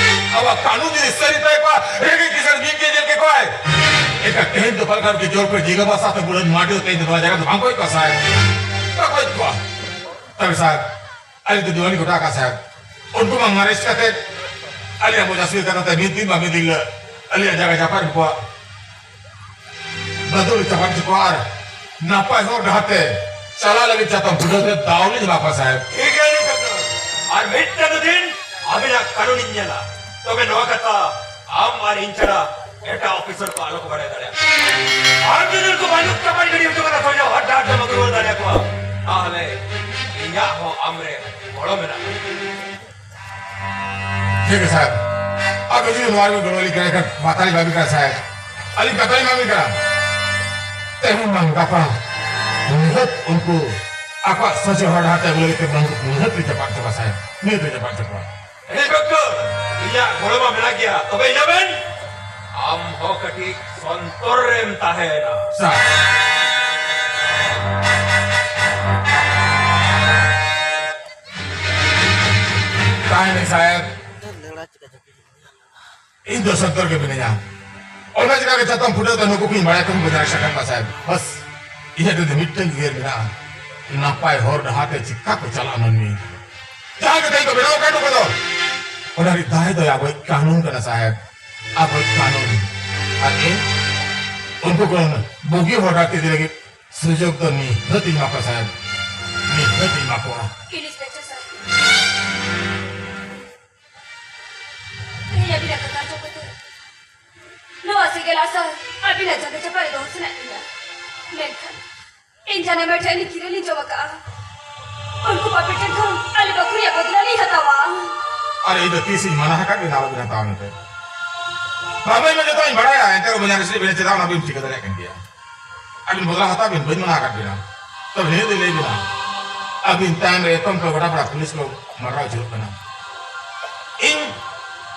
ᱟᱵᱚ ᱠᱟᱹᱱᱩᱱ ᱡᱩᱫᱤ ᱥᱟᱹᱨᱤ ᱛᱟᱦᱮᱸ ᱠᱚᱜᱼᱟ, ᱨᱮᱸᱜᱮᱡ ᱠᱤᱥᱟᱹᱬ ᱢᱤᱫ ᱜᱮ ᱧᱮᱞ ᱠᱮᱠᱚᱣᱟᱭ᱾ ᱮᱱᱠᱷᱟᱱ ᱛᱮᱦᱮᱧ ᱫᱚ ᱯᱟᱞᱮ ᱠᱷᱟᱱ ᱠᱤᱪᱚᱲ ᱠᱚ ᱡᱷᱤᱸᱜᱟᱹ ᱵᱟᱦᱟ ᱥᱟᱶᱛᱮ ᱵᱩᱲᱟᱹᱱ ᱢᱟᱹᱰᱤ ᱫᱚ ᱛᱮᱦᱮᱧ ᱫᱚ ᱱᱚᱣᱟ ᱡᱟᱭᱜᱟ ᱫᱚ ᱵᱟᱝ ᱠᱚ ᱦᱮᱡ ᱠᱚᱜᱼᱟ ᱥᱟᱦᱮᱵᱽ᱾ ᱵᱟᱠᱚ ᱦᱮᱡ ᱠᱚᱜᱼᱟ᱾ ᱛᱚᱵᱮ ᱥᱟᱦᱮᱵᱽ, ᱟᱹᱞᱤᱧ ᱫᱚ ᱫᱤᱣᱟᱱᱤ ᱜᱚᱴᱟ ᱟᱠᱟᱫ ᱥᱟᱦᱮᱵᱽ᱾ ᱩᱱᱠᱩ ᱢᱟ ᱢᱟᱨᱮᱥ ᱠᱟᱛᱮ ᱟᱹᱞᱤᱧᱟᱜ ᱢᱚᱡᱟ ᱥᱩᱭ ᱠᱟᱱᱟ, ᱛᱮ ᱢᱤᱫ ᱫᱤᱱ ᱵᱟ ᱢᱤᱫ ᱫᱤᱱ ᱦᱤᱞᱳᱜ ᱟᱹᱞᱤᱧᱟᱜ ᱡᱟᱭᱜᱟ ᱡᱟᱯᱟᱜ ᱨᱮ ᱠᱚᱣᱟ ᱵᱟᱫᱚᱞ ᱪᱟᱯᱟᱫ ᱦᱚᱪᱚ ᱠᱚᱣᱟ ᱟᱨ ᱱᱟᱯᱟᱭ ᱦᱚᱨ ᱰᱟᱦᱟᱨ ᱛᱮ ᱪᱟᱞᱟᱜ ᱞᱟᱹᱜᱤᱫ ᱪᱟᱛᱚᱢ ᱯᱷᱩᱴᱟᱹᱣ ᱛᱮ ᱫᱟᱣ ᱞᱤᱧ ᱮᱢᱟ ᱠᱚᱣᱟ ᱥᱟᱦᱮᱵᱽ᱾ ᱴᱷᱤᱠ ᱜᱮᱭᱟ, ᱤᱱᱟᱹ ᱠᱟᱛᱷᱟ᱾ ᱟᱨ ᱢᱤᱫᱴᱟᱝ ᱫᱤᱱ ᱟᱹᱵᱤᱱᱟᱜ ᱠᱟᱹᱱᱩᱱᱤᱧ ᱧᱮᱞᱟ, ᱛᱚᱵᱮ ᱱᱚᱣᱟ ᱠᱟᱛᱷᱟ ᱟᱢ ᱟᱨ ᱤᱧ ᱪᱷᱟᱲᱟ ᱮᱴᱟᱜ ᱚᱯᱷᱤᱥᱟᱨ ᱠᱚ ᱟᱞᱚ ᱠᱚ ᱵᱟᱲᱟᱭ ᱫᱟᱲᱮᱭᱟᱜᱼᱟ᱾ ᱟᱢ ᱡᱩᱫᱤ ᱩᱱᱠᱩ ᱵᱟᱹᱱᱩᱠ ᱪᱟᱯᱟᱫ ᱜᱤᱰᱤ ᱦᱚᱪᱚ ᱠᱟᱛᱮ ᱥᱚᱡᱷᱮ ᱦᱚᱨ ᱰᱟᱦᱟᱨ ᱛᱮᱢ ᱟᱹᱜᱩ ᱨᱩᱣᱟᱹᱲ ᱫᱟᱲᱮᱭᱟᱠᱚᱣᱟ, ᱛᱟᱦᱚᱞᱮ ᱤᱧᱟᱹᱜ ᱦᱚᱸ ᱟᱢ ᱨᱮ ᱜᱚᱲᱚ ᱢᱮᱱᱟᱜᱼᱟ᱾ ᱴᱷᱤᱠ ᱜᱮᱭᱟ ᱥᱟᱦᱮᱵᱽ, ᱟᱵᱮᱱ ᱡᱩᱫᱤ ᱱᱚᱣᱟ ᱨᱮᱵᱮᱱ ᱜᱚᱲᱚ ᱟᱹᱞᱤᱧ ᱠᱟᱱᱟ, ᱮᱱᱠᱷᱟᱱ ᱵᱟᱛᱟᱞᱤᱧ ᱮᱢᱟᱵᱤᱱ ᱠᱟᱱᱟ ᱥᱟᱦᱮᱵᱽ, ᱟᱹᱞᱤᱧ ᱵᱟᱛᱟᱞᱤᱧ ᱮᱢᱟᱵᱤᱱ ᱠᱟᱱᱟ᱾ ᱛᱮᱦᱮᱧ ᱵᱟᱝ ᱜᱟᱯᱟ ᱱᱤᱦᱟᱹᱛ ᱩᱱᱠᱩ ᱟᱠᱚᱣᱟᱜ ᱥᱚᱡᱷᱮ ᱦᱚᱨ ᱰᱟᱦᱟᱨ ᱛᱮ ᱟᱹᱜᱩ ᱞᱟᱹᱜᱤᱫ ᱛᱮ ᱱᱤᱦᱟᱹᱛ ᱞᱤᱧ ᱪᱟᱯᱟᱫ ᱦᱚᱪᱚ ᱠᱚᱣᱟ ᱥᱟᱦᱮᱵᱽ, ᱱᱤᱦᱟᱹᱛ ᱞᱤᱧ ᱪᱟᱯᱟᱫ ᱦᱚᱪᱚ ᱠᱚᱣᱟ᱾ ᱤᱱᱥᱯᱮᱠᱴᱚᱨ, ᱤᱧᱟᱜ ᱜᱚᱲᱚ ᱢᱟ ᱢᱮᱱᱟᱜ ᱜᱮᱭᱟ, ᱛᱚᱵᱮ ᱤᱧ ᱟᱵᱮᱱ ᱟᱢ ᱦᱚᱸ ᱠᱟᱹᱴᱤᱡ ᱥᱚᱱᱛᱚᱨ ᱨᱮᱢ ᱛᱟᱦᱮᱱᱟ᱾ ᱥᱟᱨ᱾ ᱛᱟᱦᱮᱱᱟᱹᱧ ᱥᱟᱦᱮᱵᱽ᱾ ᱤᱧ ᱫᱚ ᱥᱚᱱᱛᱚᱨ ᱜᱮ ᱢᱤᱱᱟᱹᱧᱟ᱾ ᱚᱱᱟ ᱪᱤᱠᱟᱹ ᱜᱮ ᱪᱟᱛᱚᱢ ᱯᱷᱩᱴᱟᱹᱣ ᱛᱮ ᱱᱩᱠᱩ ᱠᱚᱧ ᱵᱟᱲᱟᱭ ᱠᱚᱧ ᱵᱟᱡᱟᱣ ᱥᱟᱠᱟᱢ ᱯᱟᱥᱟᱭ᱾ ᱵᱟᱥ, ᱤᱧᱟᱹᱜ ᱡᱩᱫᱤ ᱢᱤᱫᱴᱟᱝ ᱩᱭᱦᱟᱹᱨ ᱢᱮᱱᱟᱜᱼᱟ, ᱱᱟᱯᱟᱭ ᱦᱚᱨ ᱰᱟᱦᱟᱨ ᱛᱮ ᱪᱤᱠᱟ ᱠᱚ ᱪᱟᱞᱟᱜᱼᱟ ᱢᱟᱹᱱᱢᱤ᱾ ᱡᱟᱦᱟᱸ ᱜᱮ ᱛᱮᱦᱮᱧ ᱠᱚ ᱵᱮᱱᱟᱣ ᱟᱠᱟᱫ ᱱᱩᱠᱩ ᱫᱚ, ᱚᱱᱟ ᱨᱤᱱᱤᱡ ᱫᱟᱨᱮ ᱫᱚ ᱟᱵᱚᱭᱤᱡ ᱠᱟᱹᱱᱩᱱ ᱠᱟᱱᱟ ᱥᱟᱦᱮᱵᱽ, ᱟᱵᱚᱭᱤᱡ ᱠᱟᱹᱱᱩᱱ᱾ ᱟᱨ ᱤᱧ ᱩᱱᱠᱩ ᱠᱚ ᱵᱩᱜᱤ ᱦᱚᱨ ᱰᱟᱦᱟᱨ ᱛᱮ ᱤᱫᱤ ᱞᱟᱹᱜᱤᱫ ᱥᱩᱡᱳᱜᱽ ᱫᱚ ᱱᱤᱦᱟᱹᱛ ᱤᱧ ᱮᱢᱟ ᱠᱚᱣᱟ ᱥᱟᱦᱮᱵᱽ, ᱱᱤᱦᱟᱹᱛ ᱤᱧ ᱮᱢᱟ ᱠᱚᱣᱟ᱾ ᱤᱱᱥᱯᱮᱠᱴᱚᱨ ᱥᱟᱦᱮᱵᱽ, ᱛᱮᱦᱮᱧ ᱟᱹᱵᱤᱱᱟᱜ ᱠᱟᱛᱷᱟ ᱟᱸᱡᱚᱢ ᱠᱟᱛᱮ ᱱᱚᱣᱟ ᱥᱤᱸᱜᱮᱞ ᱟᱥᱟ ᱟᱹᱵᱤᱱᱟᱜ ᱡᱟᱸᱜᱟ ᱪᱟᱯᱟᱫ ᱨᱮ ᱫᱚᱦᱚ ᱥᱟᱱᱟᱭᱮᱫ ᱞᱤᱧᱟ, ᱢᱮᱱᱠᱷᱟᱱ ᱤᱧ ᱡᱟᱱᱟᱢ ᱴᱷᱮᱱ ᱟᱹᱞᱤᱧ ᱠᱤᱨᱟᱹ ᱞᱤᱧ ᱡᱚᱢ ᱟᱠᱟᱫᱼᱟ᱾ ᱩᱱᱠᱩ ᱯᱟᱯᱤ ᱴᱷᱮᱱ ᱠᱷᱚᱱ ᱟᱹᱞᱤᱧ ᱵᱟᱹᱠᱷᱩᱲᱤᱭᱟᱜ ᱵᱚᱫᱞᱟ ᱞᱤᱧ ᱦᱟᱛᱟᱣᱟ᱾ ᱟᱨ ᱤᱧ ᱫᱚ ᱛᱤᱥ ᱤᱧ ᱢᱟᱱᱟ ᱟᱠᱟᱫ ᱵᱤᱱᱟ ᱟᱞᱚᱵᱤᱱ ᱦᱟᱛᱟᱣᱟ ᱢᱮᱱᱛᱮ? ᱵᱟᱵᱟ ᱢᱟ ᱡᱚᱛᱚᱧ ᱵᱟᱲᱟᱭᱟ, ᱮᱱᱛᱮ ᱨᱮᱦᱚᱸ ᱵᱚᱭᱦᱟ ᱨᱮ ᱪᱮᱫ ᱵᱤᱱ ᱪᱮᱫᱟ ᱚᱱᱟ ᱵᱤᱱ ᱴᱷᱤᱠᱟᱹ ᱫᱟᱲᱮᱭᱟᱜ ᱠᱟᱱ ᱜᱮᱭᱟ᱾ ᱟᱹᱵᱤᱱ ᱵᱚᱫᱞᱟ ᱦᱟᱛᱟᱣ ᱵᱤᱱ, ᱵᱟᱹᱧ ᱢᱟᱱᱟ ᱟᱠᱟᱫ ᱵᱤᱱᱟ᱾ ᱛᱚᱵᱮ ᱱᱤᱭᱟᱹ ᱫᱚᱧ ᱞᱟᱹᱭ ᱵᱤᱱᱟ, ᱟᱹᱵᱤᱱ ᱛᱟᱭᱚᱢ ᱨᱮ ᱮᱛᱚᱢ ᱠᱚ ᱜᱚᱴᱟ ᱯᱟᱲᱟ ᱯᱩᱞᱤᱥ ᱠᱚ ᱢᱟᱰᱨᱟᱣ ᱟᱹᱪᱩᱨᱚᱜ ᱠᱟᱱᱟ᱾ ᱤᱧ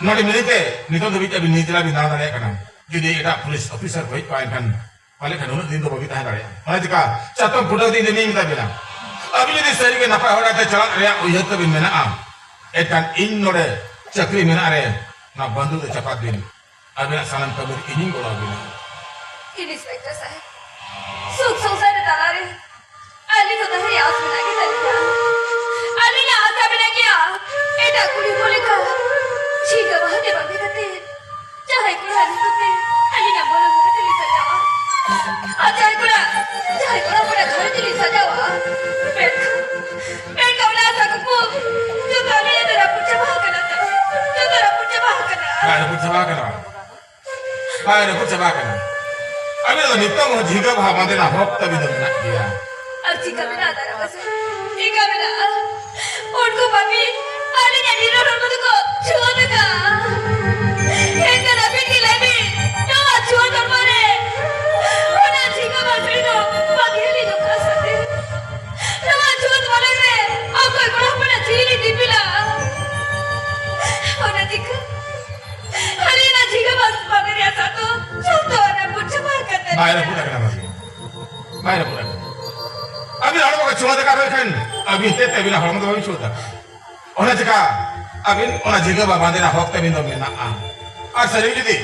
ᱱᱚᱰᱮ ᱢᱤᱱᱟᱹᱧ ᱛᱮ ᱱᱤᱛᱚᱜ ᱫᱷᱟᱹᱵᱤᱡ ᱟᱹᱵᱤᱱ ᱱᱤᱡᱮᱨᱟᱜ ᱵᱤᱱ ᱫᱟᱬᱟ ᱫᱟᱲᱮᱭᱟᱜ ᱠᱟᱱᱟ᱾ ᱡᱩᱫᱤ ᱮᱴᱟᱜ ᱯᱩᱞᱤᱥ ᱚᱯᱷᱤᱥᱟᱨ ᱠᱚ ᱦᱮᱡ ᱠᱚᱜᱼᱟ, ᱮᱱᱠᱷᱟᱱ ᱯᱟᱞᱮ ᱠᱷᱟᱱ ᱩᱱᱟᱹᱜ ᱫᱤᱱ ᱫᱚ ᱵᱟᱹᱵᱤᱱ ᱛᱟᱦᱮᱸ ᱫᱟᱲᱮᱭᱟᱜᱼᱟ᱾ ᱚᱱᱟ ᱪᱤᱠᱟ ᱪᱟᱛᱚᱢ ᱯᱷᱩᱴᱟᱹᱣ ᱫᱤᱱ ᱨᱮ ᱢᱮᱛᱟ ᱵᱤᱱᱟ, ᱟᱹᱵᱤᱱ ᱡᱩᱫᱤ ᱥᱟᱹᱨᱤ ᱜᱮ ᱱᱟᱯᱟᱭ ᱦᱚᱨ ᱰᱟᱦᱟᱨ ᱛᱮ ᱪᱟᱞᱟᱜ ᱨᱮᱭᱟᱜ ᱩᱭᱦᱟᱹᱨ ᱛᱟᱹᱵᱤᱱ ᱢᱮᱱᱟᱜᱼᱟ, ᱮᱱᱠᱷᱟᱱ ᱤᱧ ᱱᱚᱰᱮ ᱪᱟᱹᱠᱨᱤ ᱢᱮᱱᱟᱜ ᱨᱮ ᱱᱚᱣᱟ ᱵᱟᱱᱫᱩᱠ ᱫᱚ ᱪᱟᱯᱟᱫ ᱵᱤᱱ᱾ ᱟᱹᱵᱤᱱᱟᱜ ᱥᱟᱱᱟᱢ ᱠᱟᱹᱢᱤ ᱨᱮ ᱤᱧᱤᱧ ᱜᱚᱲᱚ ᱟᱹᱵᱤᱱᱟ᱾ ᱤᱱᱥᱯᱮᱠᱴᱚᱨ ᱥᱟᱦᱮᱵᱽ, ᱥᱩᱠ ᱥᱚᱝᱥᱟᱨ ᱨᱮ ᱛᱟᱞᱟᱨᱮ ᱟᱹᱞᱤᱧ ᱫᱚ ᱛᱟᱦᱮᱸ ᱨᱮᱭᱟᱜ ᱟᱥ ᱢᱮᱱᱟᱜ ᱜᱮ ᱛᱟᱹᱞᱤᱧᱟ᱾ ᱟᱹᱞᱤᱧᱟᱜ ᱟᱥᱟ ᱢᱮᱱᱟᱜ ᱜᱮᱭᱟ, ᱮᱴᱟᱜ ᱠᱩᱲᱤ ᱦᱚᱯᱚᱱ ᱞᱮᱠᱟ ᱡᱷᱤᱸᱜᱟᱹ ᱵᱟᱦᱟ ᱛᱮ ᱵᱟᱸᱫᱮ ᱠᱟᱛᱮ ᱡᱟᱦᱟᱸᱭ ᱠᱚᱲᱟ ᱧᱩᱛᱩᱢ ᱛᱮ ᱟᱹᱞᱤᱧᱟᱜ ᱢᱚᱱᱮ ᱦᱚᱸ ᱠᱟᱹᱴᱤᱡ ᱞᱤᱧ ᱥᱟᱡᱟᱣᱟ᱾ ᱟᱨ ᱡᱟᱦᱟᱸᱭ ᱠᱚᱲᱟ, ᱡᱟᱦᱟᱸᱭ ᱠᱚᱲᱟ ᱦᱚᱯᱚᱱᱟᱜ ᱜᱷᱟᱨᱚᱸᱡᱽ ᱞᱤᱧ ᱥᱟᱡᱟᱣᱟ᱾ ᱢᱮᱱᱠᱷᱟᱱ, ᱢᱮᱱᱠᱷᱟᱱ ᱚᱱᱟ ᱟᱥᱟ ᱠᱩᱠᱢᱩ ᱡᱚᱛᱚ ᱟᱹᱞᱤᱧᱟᱜ ᱫᱚ ᱨᱟᱹᱯᱩᱫ ᱪᱟᱵᱟ ᱟᱠᱟᱱᱟ ᱛᱟᱹᱞᱤᱧ᱾ ᱡᱚᱛᱚ ᱨᱟᱹᱯᱩᱫ ᱪᱟᱵᱟ ᱟᱠᱟᱱᱟ᱾ ᱵᱟᱭ ᱨᱟᱹᱯᱩᱫ ᱪᱟᱵᱟ ᱟᱠᱟᱱᱟ᱾ ᱵᱟᱭ ᱨᱟᱹᱯᱩᱫ ᱪᱟᱵᱟ ᱟᱠᱟᱱᱟ᱾ ᱟᱹᱵᱤᱱ ᱫᱚ ᱱᱤᱛᱚᱝ ᱦᱚᱸ ᱡᱷᱤᱸᱜᱟᱹ ᱵᱟᱦᱟ ᱵᱟᱸᱫᱮ ᱨᱮᱱᱟᱜ ᱦᱚᱠ ᱛᱟᱹᱵᱤᱱ ᱫᱚ ᱢᱮᱱᱟᱜ ᱜᱮᱭᱟ᱾ ᱟᱨ ᱪᱤᱠᱟᱹ ᱢᱮᱱᱟᱜᱼᱟ ᱫᱟᱨᱟᱵᱟᱥᱟ? ᱪᱤᱠᱟᱹ ᱢᱮᱱᱟᱜᱼᱟ? ᱩᱱᱠᱩ ᱯᱟᱯᱤ ᱟᱹᱞᱤᱧᱟᱜ ᱱᱤᱨᱚᱲ ᱦᱚᱲᱢᱚ ᱫᱚᱠᱚ ᱪᱷᱩᱣᱟᱹ ᱟᱠᱟᱫᱼᱟ᱾ ᱮᱱᱠᱷᱟᱱ ᱟᱹᱵᱤᱱ ᱜᱮ ᱞᱟᱹᱭ ᱵᱤᱱ, ᱱᱚᱣᱟ ᱪᱷᱩᱣᱟᱹ ᱦᱚᱲᱢᱚ ᱨᱮ ᱚᱱᱟ ᱡᱷᱤᱸᱜᱟᱹ ᱵᱟᱥᱲᱤ ᱫᱚ ᱵᱟᱹᱜᱤ ᱞᱤᱧ ᱚᱠᱟ ᱥᱟᱛᱮ? ᱱᱚᱣᱟ ᱪᱷᱩᱣᱟᱹ ᱢᱚᱞᱚᱝ ᱨᱮ ᱚᱠᱚᱭ ᱠᱚᱲᱟ ᱦᱚᱯᱚᱱᱟᱜ ᱡᱤᱣᱤ ᱞᱤᱧ ᱫᱤᱯᱤᱞᱟ? ᱟᱹᱵᱤᱱ ᱦᱚᱲᱢᱚ ᱠᱚ ᱪᱷᱩᱣᱟᱹ ᱫᱟᱠᱟ ᱦᱩᱭ ᱠᱷᱟᱱ ᱟᱹᱵᱤᱱ ᱛᱮ ᱟᱹᱵᱤᱱᱟᱜ ᱦᱚᱲᱢᱚ ᱫᱚ ᱵᱟᱹᱵᱤᱱ ᱪᱷᱩᱣᱟᱹ ᱫᱟ᱾ ᱚᱱᱟ ᱪᱮᱠᱟ ᱟᱹᱵᱤᱱ ᱚᱱᱟ ᱡᱷᱤᱸᱜᱟᱹ ᱵᱟᱦᱟ ᱵᱟᱸᱫᱮ ᱨᱮᱱᱟᱜ ᱦᱚᱠ ᱛᱟᱹᱵᱤᱱ ᱫᱚ ᱢᱮᱱᱟᱜᱼᱟ᱾ ᱟᱨ ᱥᱟᱹᱨᱤ ᱡᱩᱫᱤ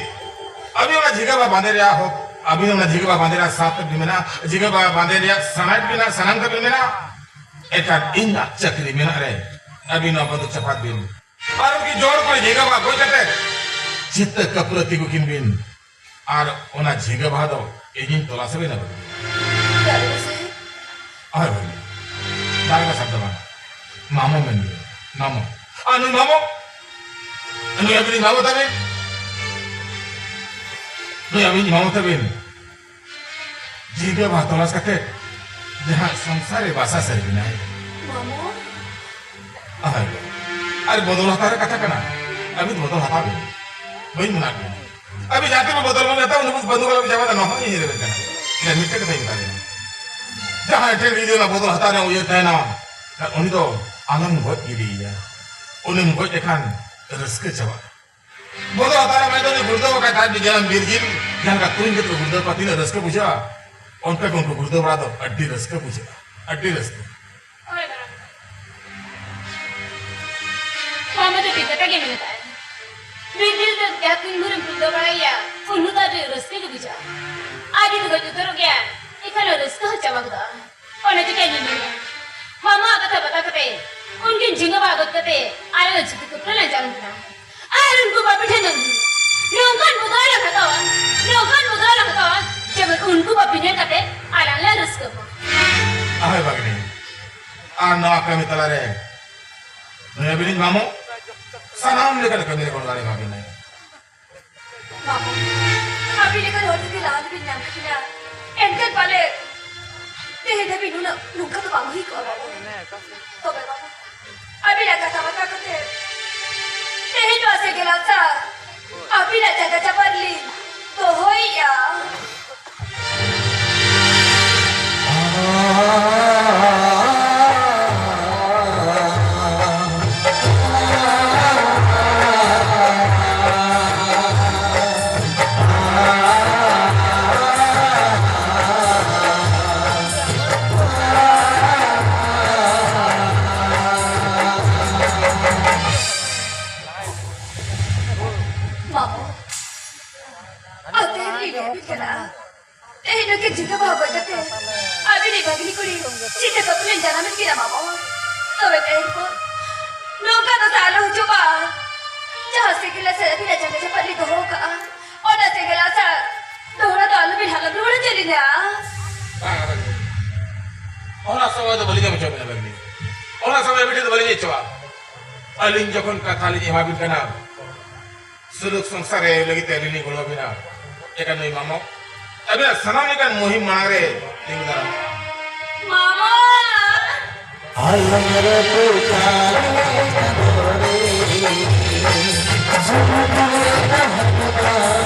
ᱟᱹᱵᱤᱱ ᱚᱱᱟ ᱡᱷᱤᱸᱜᱟᱹ ᱵᱟᱦᱟ ᱵᱟᱸᱫᱮ ᱨᱮᱭᱟᱜ ᱦᱚᱠ, ᱟᱹᱵᱤᱱ ᱚᱱᱟ ᱡᱷᱤᱸᱜᱟᱹ ᱵᱟᱦᱟ ᱵᱟᱸᱫᱮ ᱨᱮᱭᱟᱜ ᱥᱟᱫ ᱛᱟᱹᱵᱤᱱ ᱢᱮᱱᱟᱜᱼᱟ, ᱡᱷᱤᱸᱜᱟᱹ ᱵᱟᱦᱟ ᱵᱟᱸᱫᱮ ᱨᱮᱭᱟᱜ ᱥᱟᱱᱟᱭᱮᱫ ᱵᱤᱱᱟ, ᱥᱟᱱᱟᱢ ᱛᱟᱹᱵᱤᱱ ᱢᱮᱱᱟᱜᱼᱟ, ᱮᱱᱠᱷᱟᱱ ᱤᱧᱟᱜ ᱪᱟᱹᱠᱨᱤ ᱢᱮᱱᱟᱜ ᱨᱮ ᱟᱹᱵᱤᱱ ᱱᱚᱣᱟ ᱵᱚᱱᱫᱩᱠ ᱪᱟᱯᱟᱫ ᱵᱤᱱ᱾ ᱟᱨ ᱩᱱᱠᱤᱱ ᱡᱚᱲ ᱠᱚᱨᱮ ᱡᱷᱤᱸᱜᱟᱹ ᱵᱟᱦᱟ ᱜᱚᱡ ᱠᱟᱛᱮ ᱪᱤᱛᱟᱹ ᱠᱟᱹᱯᱨᱟᱹ ᱛᱤᱸᱜᱩ ᱠᱤᱱ ᱵᱤᱱ᱾ ᱟᱨ ᱚᱱᱟ ᱡᱷᱤᱸᱜᱟᱹ ᱵᱟᱦᱟ ᱫᱚ ᱤᱧᱤᱧ ᱛᱚᱞᱟᱥ ᱟᱹᱵᱤᱱᱟ ᱵᱟᱹᱵᱩ᱾ ᱫᱟᱨᱩ ᱥᱟᱦᱮᱵ᱾ ᱦᱳᱭ ᱵᱟᱹᱵᱩ᱾ ᱫᱟᱨᱩ ᱥᱟᱦᱮᱵ ᱫᱚ ᱵᱟᱝ᱾ ᱢᱟᱢᱚ ᱢᱮᱱ ᱵᱤᱱ᱾ ᱢᱟᱢᱚ᱾ ᱟᱨ ᱱᱩᱭ ᱢᱟᱢᱚ? ᱱᱩᱭ ᱟᱹᱵᱤᱱᱤᱡ ᱢᱟᱢᱚ ᱛᱟᱵᱤᱱ? ᱱᱩᱭ ᱟᱹᱵᱤᱱᱤᱡ ᱢᱟᱢᱚ ᱛᱟᱵᱤᱱ? ᱡᱷᱤᱸᱜᱟᱹ ᱵᱟᱦᱟ ᱛᱚᱞᱟᱥ ᱠᱟᱛᱮ ᱡᱟᱦᱟᱸ ᱥᱚᱝᱥᱟᱨ ᱨᱮ ᱵᱟᱥᱟ ᱥᱟᱹᱨᱤ ᱵᱮᱱᱟᱭ᱾ ᱢᱟᱢᱚ? ᱦᱳᱭ᱾ ᱟᱨ ᱵᱚᱫᱚᱞ ᱦᱟᱛᱟᱣ ᱨᱮ ᱠᱟᱛᱷᱟ ᱠᱟᱱᱟ᱾ ᱟᱹᱵᱤᱱ ᱵᱚᱫᱚᱞ ᱦᱟᱛᱟᱣ ᱵᱤᱱ᱾ ᱵᱟᱹᱧ ᱢᱮᱱᱟᱜ ᱵᱤᱱᱟ᱾ ᱟᱹᱵᱤᱱ ᱡᱟᱦᱟᱸ ᱛᱤᱱᱟᱹᱜ ᱵᱚᱫᱚᱞ ᱵᱤᱱ ᱦᱟᱛᱟᱣᱟ, ᱩᱱᱟᱹᱜ ᱵᱚᱱᱫᱷᱩ ᱜᱟᱞᱚᱪ ᱪᱟᱵᱟᱜᱼᱟ, ᱱᱚᱣᱟ ᱦᱚᱸ ᱤᱧ ᱨᱮᱵᱮᱱ ᱠᱟᱱᱟ᱾ ᱤᱧ ᱢᱤᱫᱴᱮᱱ ᱠᱟᱛᱷᱟᱧ ᱢᱮᱛᱟ ᱵᱤᱱᱟ᱾ ᱡᱟᱦᱟᱸᱭ ᱴᱷᱮᱱ ᱡᱩᱫᱤ ᱚᱱᱟ ᱵᱚᱫᱚᱞ ᱦᱟᱛᱟᱣ ᱨᱮᱭᱟᱜ ᱩᱭᱦᱟᱹᱨ ᱛᱟᱦᱮᱱᱟ, ᱩᱱᱤ ᱫᱚ ᱟᱞᱚᱢ ᱜᱚᱡ ᱜᱤᱰᱤᱭᱮᱭᱟ᱾ ᱩᱱᱤᱢ ᱜᱚᱡ ᱞᱮᱠᱷᱟᱱ ᱨᱟᱹᱥᱠᱟᱹ ᱪᱟᱵᱟᱜᱼᱟ᱾ ᱵᱚᱫᱚᱞ ᱦᱟᱛᱟᱣ ᱨᱮ ᱢᱟᱱᱮ ᱫᱚ ᱩᱱᱤ ᱜᱩᱲᱫᱟᱹᱣ ᱟᱠᱟᱫ ᱛᱟᱦᱮᱸᱫ ᱡᱮᱞᱮᱢ ᱵᱤᱨ ᱡᱤᱞ, ᱡᱟᱦᱟᱸ ᱞᱮᱠᱟ ᱛᱩᱧ ᱠᱟᱛᱮ ᱠᱚ ᱜᱩᱲᱫᱟᱹᱣ ᱠᱚᱣᱟ, ᱛᱤᱱᱟᱹᱜ ᱨᱟᱹᱥᱠᱟᱹ ᱵᱩᱡᱷᱟᱹᱜᱼᱟ, ᱚᱱᱠᱟ ᱜᱮ ᱩᱱᱠᱩ ᱜᱩᱲᱫᱟᱹᱣ ᱵᱟᱲᱟ ᱫᱚ ᱟᱹᱰᱤ ᱨᱟᱹᱥᱠᱟᱹ ᱵᱩᱡᱷᱟᱹᱜᱼᱟ, ᱟᱹᱰᱤ ᱨᱟᱹᱥᱠᱟᱹ᱾ ᱦᱳᱭ ᱵᱟᱵᱟ᱾ ᱢᱟᱢᱟ ᱫᱚ ᱴᱷᱤᱠ ᱠᱟᱛᱷᱟ ᱜᱮ ᱢᱮᱱ ᱠᱟᱜᱼᱟᱭ᱾ ᱵᱤᱨ ᱡᱤᱞ ᱫᱚ ᱡᱟᱦᱟᱸ ᱛᱤᱱ ᱵᱷᱳᱨᱮᱢ ᱜᱩᱲᱫᱟᱹᱣ ᱵᱟᱲᱟᱭᱟ, ᱩᱱ ᱦᱤᱞᱳᱜ ᱫᱚ ᱟᱹᱰᱤ ᱨᱟᱹᱥᱠᱟᱹ ᱜᱮ ᱵᱩᱡᱷᱟᱹᱜᱼᱟ᱾ ᱟᱨ ᱡᱩᱫᱤ ᱜᱚᱡ ᱩᱛᱟᱹᱨᱚᱜ ᱜᱮᱭᱟ, ᱮᱱᱠᱷᱟᱱ ᱨᱟᱹᱥᱠᱟᱹ ᱦᱚᱸ ᱪᱟᱵᱟ ᱜᱚᱫᱚᱜᱼᱟ᱾ ᱚᱱᱟ ᱪᱤᱠᱟᱹ ᱤᱧ ᱢᱮᱱᱮᱫᱼᱟ, ᱢᱟᱢᱟᱣᱟᱜ ᱠᱟᱛᱷᱟ ᱵᱟᱛᱟ ᱠᱟᱛᱮ, ᱩᱱᱠᱤᱱ ᱡᱷᱤᱸᱜᱟᱹ ᱵᱟᱦᱟ ᱜᱚᱡ ᱠᱟᱛᱮ, ᱟᱞᱮ ᱫᱚ ᱡᱷᱩᱴᱤ ᱠᱩᱯᱨᱟᱹ ᱞᱮ ᱡᱟᱞᱚᱢ ᱠᱟᱱᱟ᱾ ᱟᱨ ᱩᱱᱠᱩ ᱵᱟᱹᱵᱤ ᱴᱷᱮᱱ ᱫᱚ ᱱᱚᱝᱠᱟᱱ ᱵᱚᱫᱚᱞ ᱞᱮ ᱦᱟᱛᱟᱣᱟ, ᱱᱚᱝᱠᱟᱱ ᱵᱚᱫᱚᱞ ᱞᱮ ᱦᱟᱛᱟᱣᱟ, ᱡᱮᱢᱚᱱ ᱩᱱᱠᱩ ᱵᱟᱹᱵᱤ ᱧᱮᱞ ᱠᱟᱛᱮ ᱟᱞᱟᱝ ᱞᱮ ᱨᱟᱹᱥᱠᱟᱹ ᱢᱟ᱾ ᱦᱳᱭ ᱵᱷᱟᱜᱽᱱᱤ, ᱟᱨ ᱱᱚᱣᱟ ᱠᱟᱹᱢᱤ ᱛᱟᱞᱟᱨᱮ ᱱᱩᱭ ᱟᱹᱵᱤᱱᱤᱡ ᱢᱟᱢᱚ ᱥᱟᱱᱟᱢ ᱞᱮᱠᱟᱱ ᱠᱟᱹᱢᱤ ᱨᱮ ᱜᱚᱲᱚ ᱫᱟᱲᱮ ᱮᱢᱟ ᱵᱤᱱᱟᱭ᱾ ᱵᱟᱹᱵᱩ, ᱟᱹᱵᱤᱱ ᱞᱮᱠᱟᱱ ᱦᱚᱲ ᱡᱩᱫᱤ ᱞᱟᱦᱟ ᱛᱮᱵᱤᱱ ᱧᱟᱢ ᱠᱮᱠᱤᱱᱟ, ᱮᱱᱠᱷᱟᱱ ᱯᱟᱞᱮ ᱛᱮᱦᱮᱧ ᱫᱷᱟᱹᱵᱤᱡ ᱱᱩᱱᱟᱹᱜ ᱱᱚᱝᱠᱟ ᱫᱚ ᱵᱟᱝ ᱦᱩᱭ ᱠᱚᱜᱼᱟ ᱵᱟᱹᱵᱩ᱾ ᱛᱚᱵᱮ ᱵᱟᱹᱵᱩ, ᱟᱹᱵᱤᱱᱟᱜ ᱠᱟᱛᱷᱟ ᱵᱟᱛᱟ ᱠᱟᱛᱮ ᱛᱮᱦᱮᱧ ᱱᱚᱣᱟ ᱥᱮᱸᱜᱮᱞ ᱟᱥᱟ ᱟᱹᱵᱤᱱᱟᱜ ᱡᱟᱸᱜᱟ ᱪᱟᱯᱟᱫ ᱨᱮᱞᱤᱧ ᱫᱚᱦᱚᱭᱮᱜᱼᱟ᱾ ᱪᱤᱠᱟᱹ ᱠᱟᱛᱮ ᱞᱤᱧ ᱡᱟᱱᱟᱢᱮᱱ ᱠᱤᱱᱟ ᱢᱟᱢᱚ? ᱛᱚᱵᱮ ᱛᱮᱦᱮᱧ ᱠᱷᱚᱱ ᱱᱚᱝᱠᱟ ᱫᱚᱥᱟ ᱟᱞᱚ ᱦᱤᱡᱩᱜ ᱢᱟ᱾ ᱡᱟᱦᱟᱸ ᱥᱮᱸᱜᱮᱞ ᱟᱥᱟ ᱟᱹᱵᱤᱱᱟᱜ ᱡᱟᱸᱜᱟ ᱡᱟᱯᱟᱜ ᱞᱤᱧ ᱫᱚᱦᱚ ᱠᱟᱜᱼᱟ, ᱚᱱᱟ ᱥᱮᱸᱜᱮᱞ ᱟᱥᱟ ᱫᱚᱦᱲᱟ ᱫᱚ ᱟᱞᱚᱵᱤᱱ ᱦᱟᱞᱟᱝ ᱨᱩᱣᱟᱹᱲ ᱦᱚᱪᱚ ᱞᱤᱧᱟ᱾ ᱵᱟᱝ, ᱵᱟᱝ᱾ ᱚᱱᱟ ᱥᱚᱢᱚᱭ ᱫᱚ ᱵᱟᱹᱞᱤᱧ ᱮᱢ ᱦᱚᱪᱚ ᱵᱤᱱᱟ ᱵᱟᱹᱜᱽᱱᱤ᱾ ᱚᱱᱟ ᱥᱚᱢᱚᱭ ᱟᱹᱵᱤᱱ ᱴᱷᱮᱱ ᱫᱚ ᱵᱟᱹᱞᱤᱧ ᱦᱮᱡ ᱦᱚᱪᱚᱣᱟᱜᱼᱟ᱾ ᱟᱹᱞᱤᱧ ᱡᱚᱠᱷᱚᱱ ᱠᱟᱛᱷᱟ ᱞᱤᱧ ᱮᱢᱟᱵᱤᱱ ᱠᱟᱱᱟ, ᱥᱩᱞᱩᱠ ᱥᱚᱝᱥᱟᱨ ᱨᱮ ᱞᱟᱹᱜᱤᱫ ᱛᱮ ᱟᱹᱞᱤᱧ ᱞᱤᱧ ᱜᱚᱲᱚ ᱟᱵᱤᱱᱟ᱾ ᱮᱠᱷᱟᱱ ᱱᱩᱭ ᱢᱟᱢᱚ ᱟᱹᱵᱤᱱᱟᱜ ᱥᱟᱱᱟᱢ ᱞᱮᱠᱟᱱ ᱢᱩᱦᱤᱢ ᱢᱟᱲᱟᱝ ᱨᱮ ᱛᱤᱸᱜᱩ ᱫᱟᱨᱟᱢ᱾ ᱢᱟᱢᱚ! ᱟᱞᱚᱢ ᱨᱟᱹᱯᱩᱫᱟ ᱪᱟᱸᱫᱚ ᱨᱮ, ᱥᱩᱞᱩᱠ ᱞᱮᱠᱟ ᱦᱚᱲᱢᱚ᱾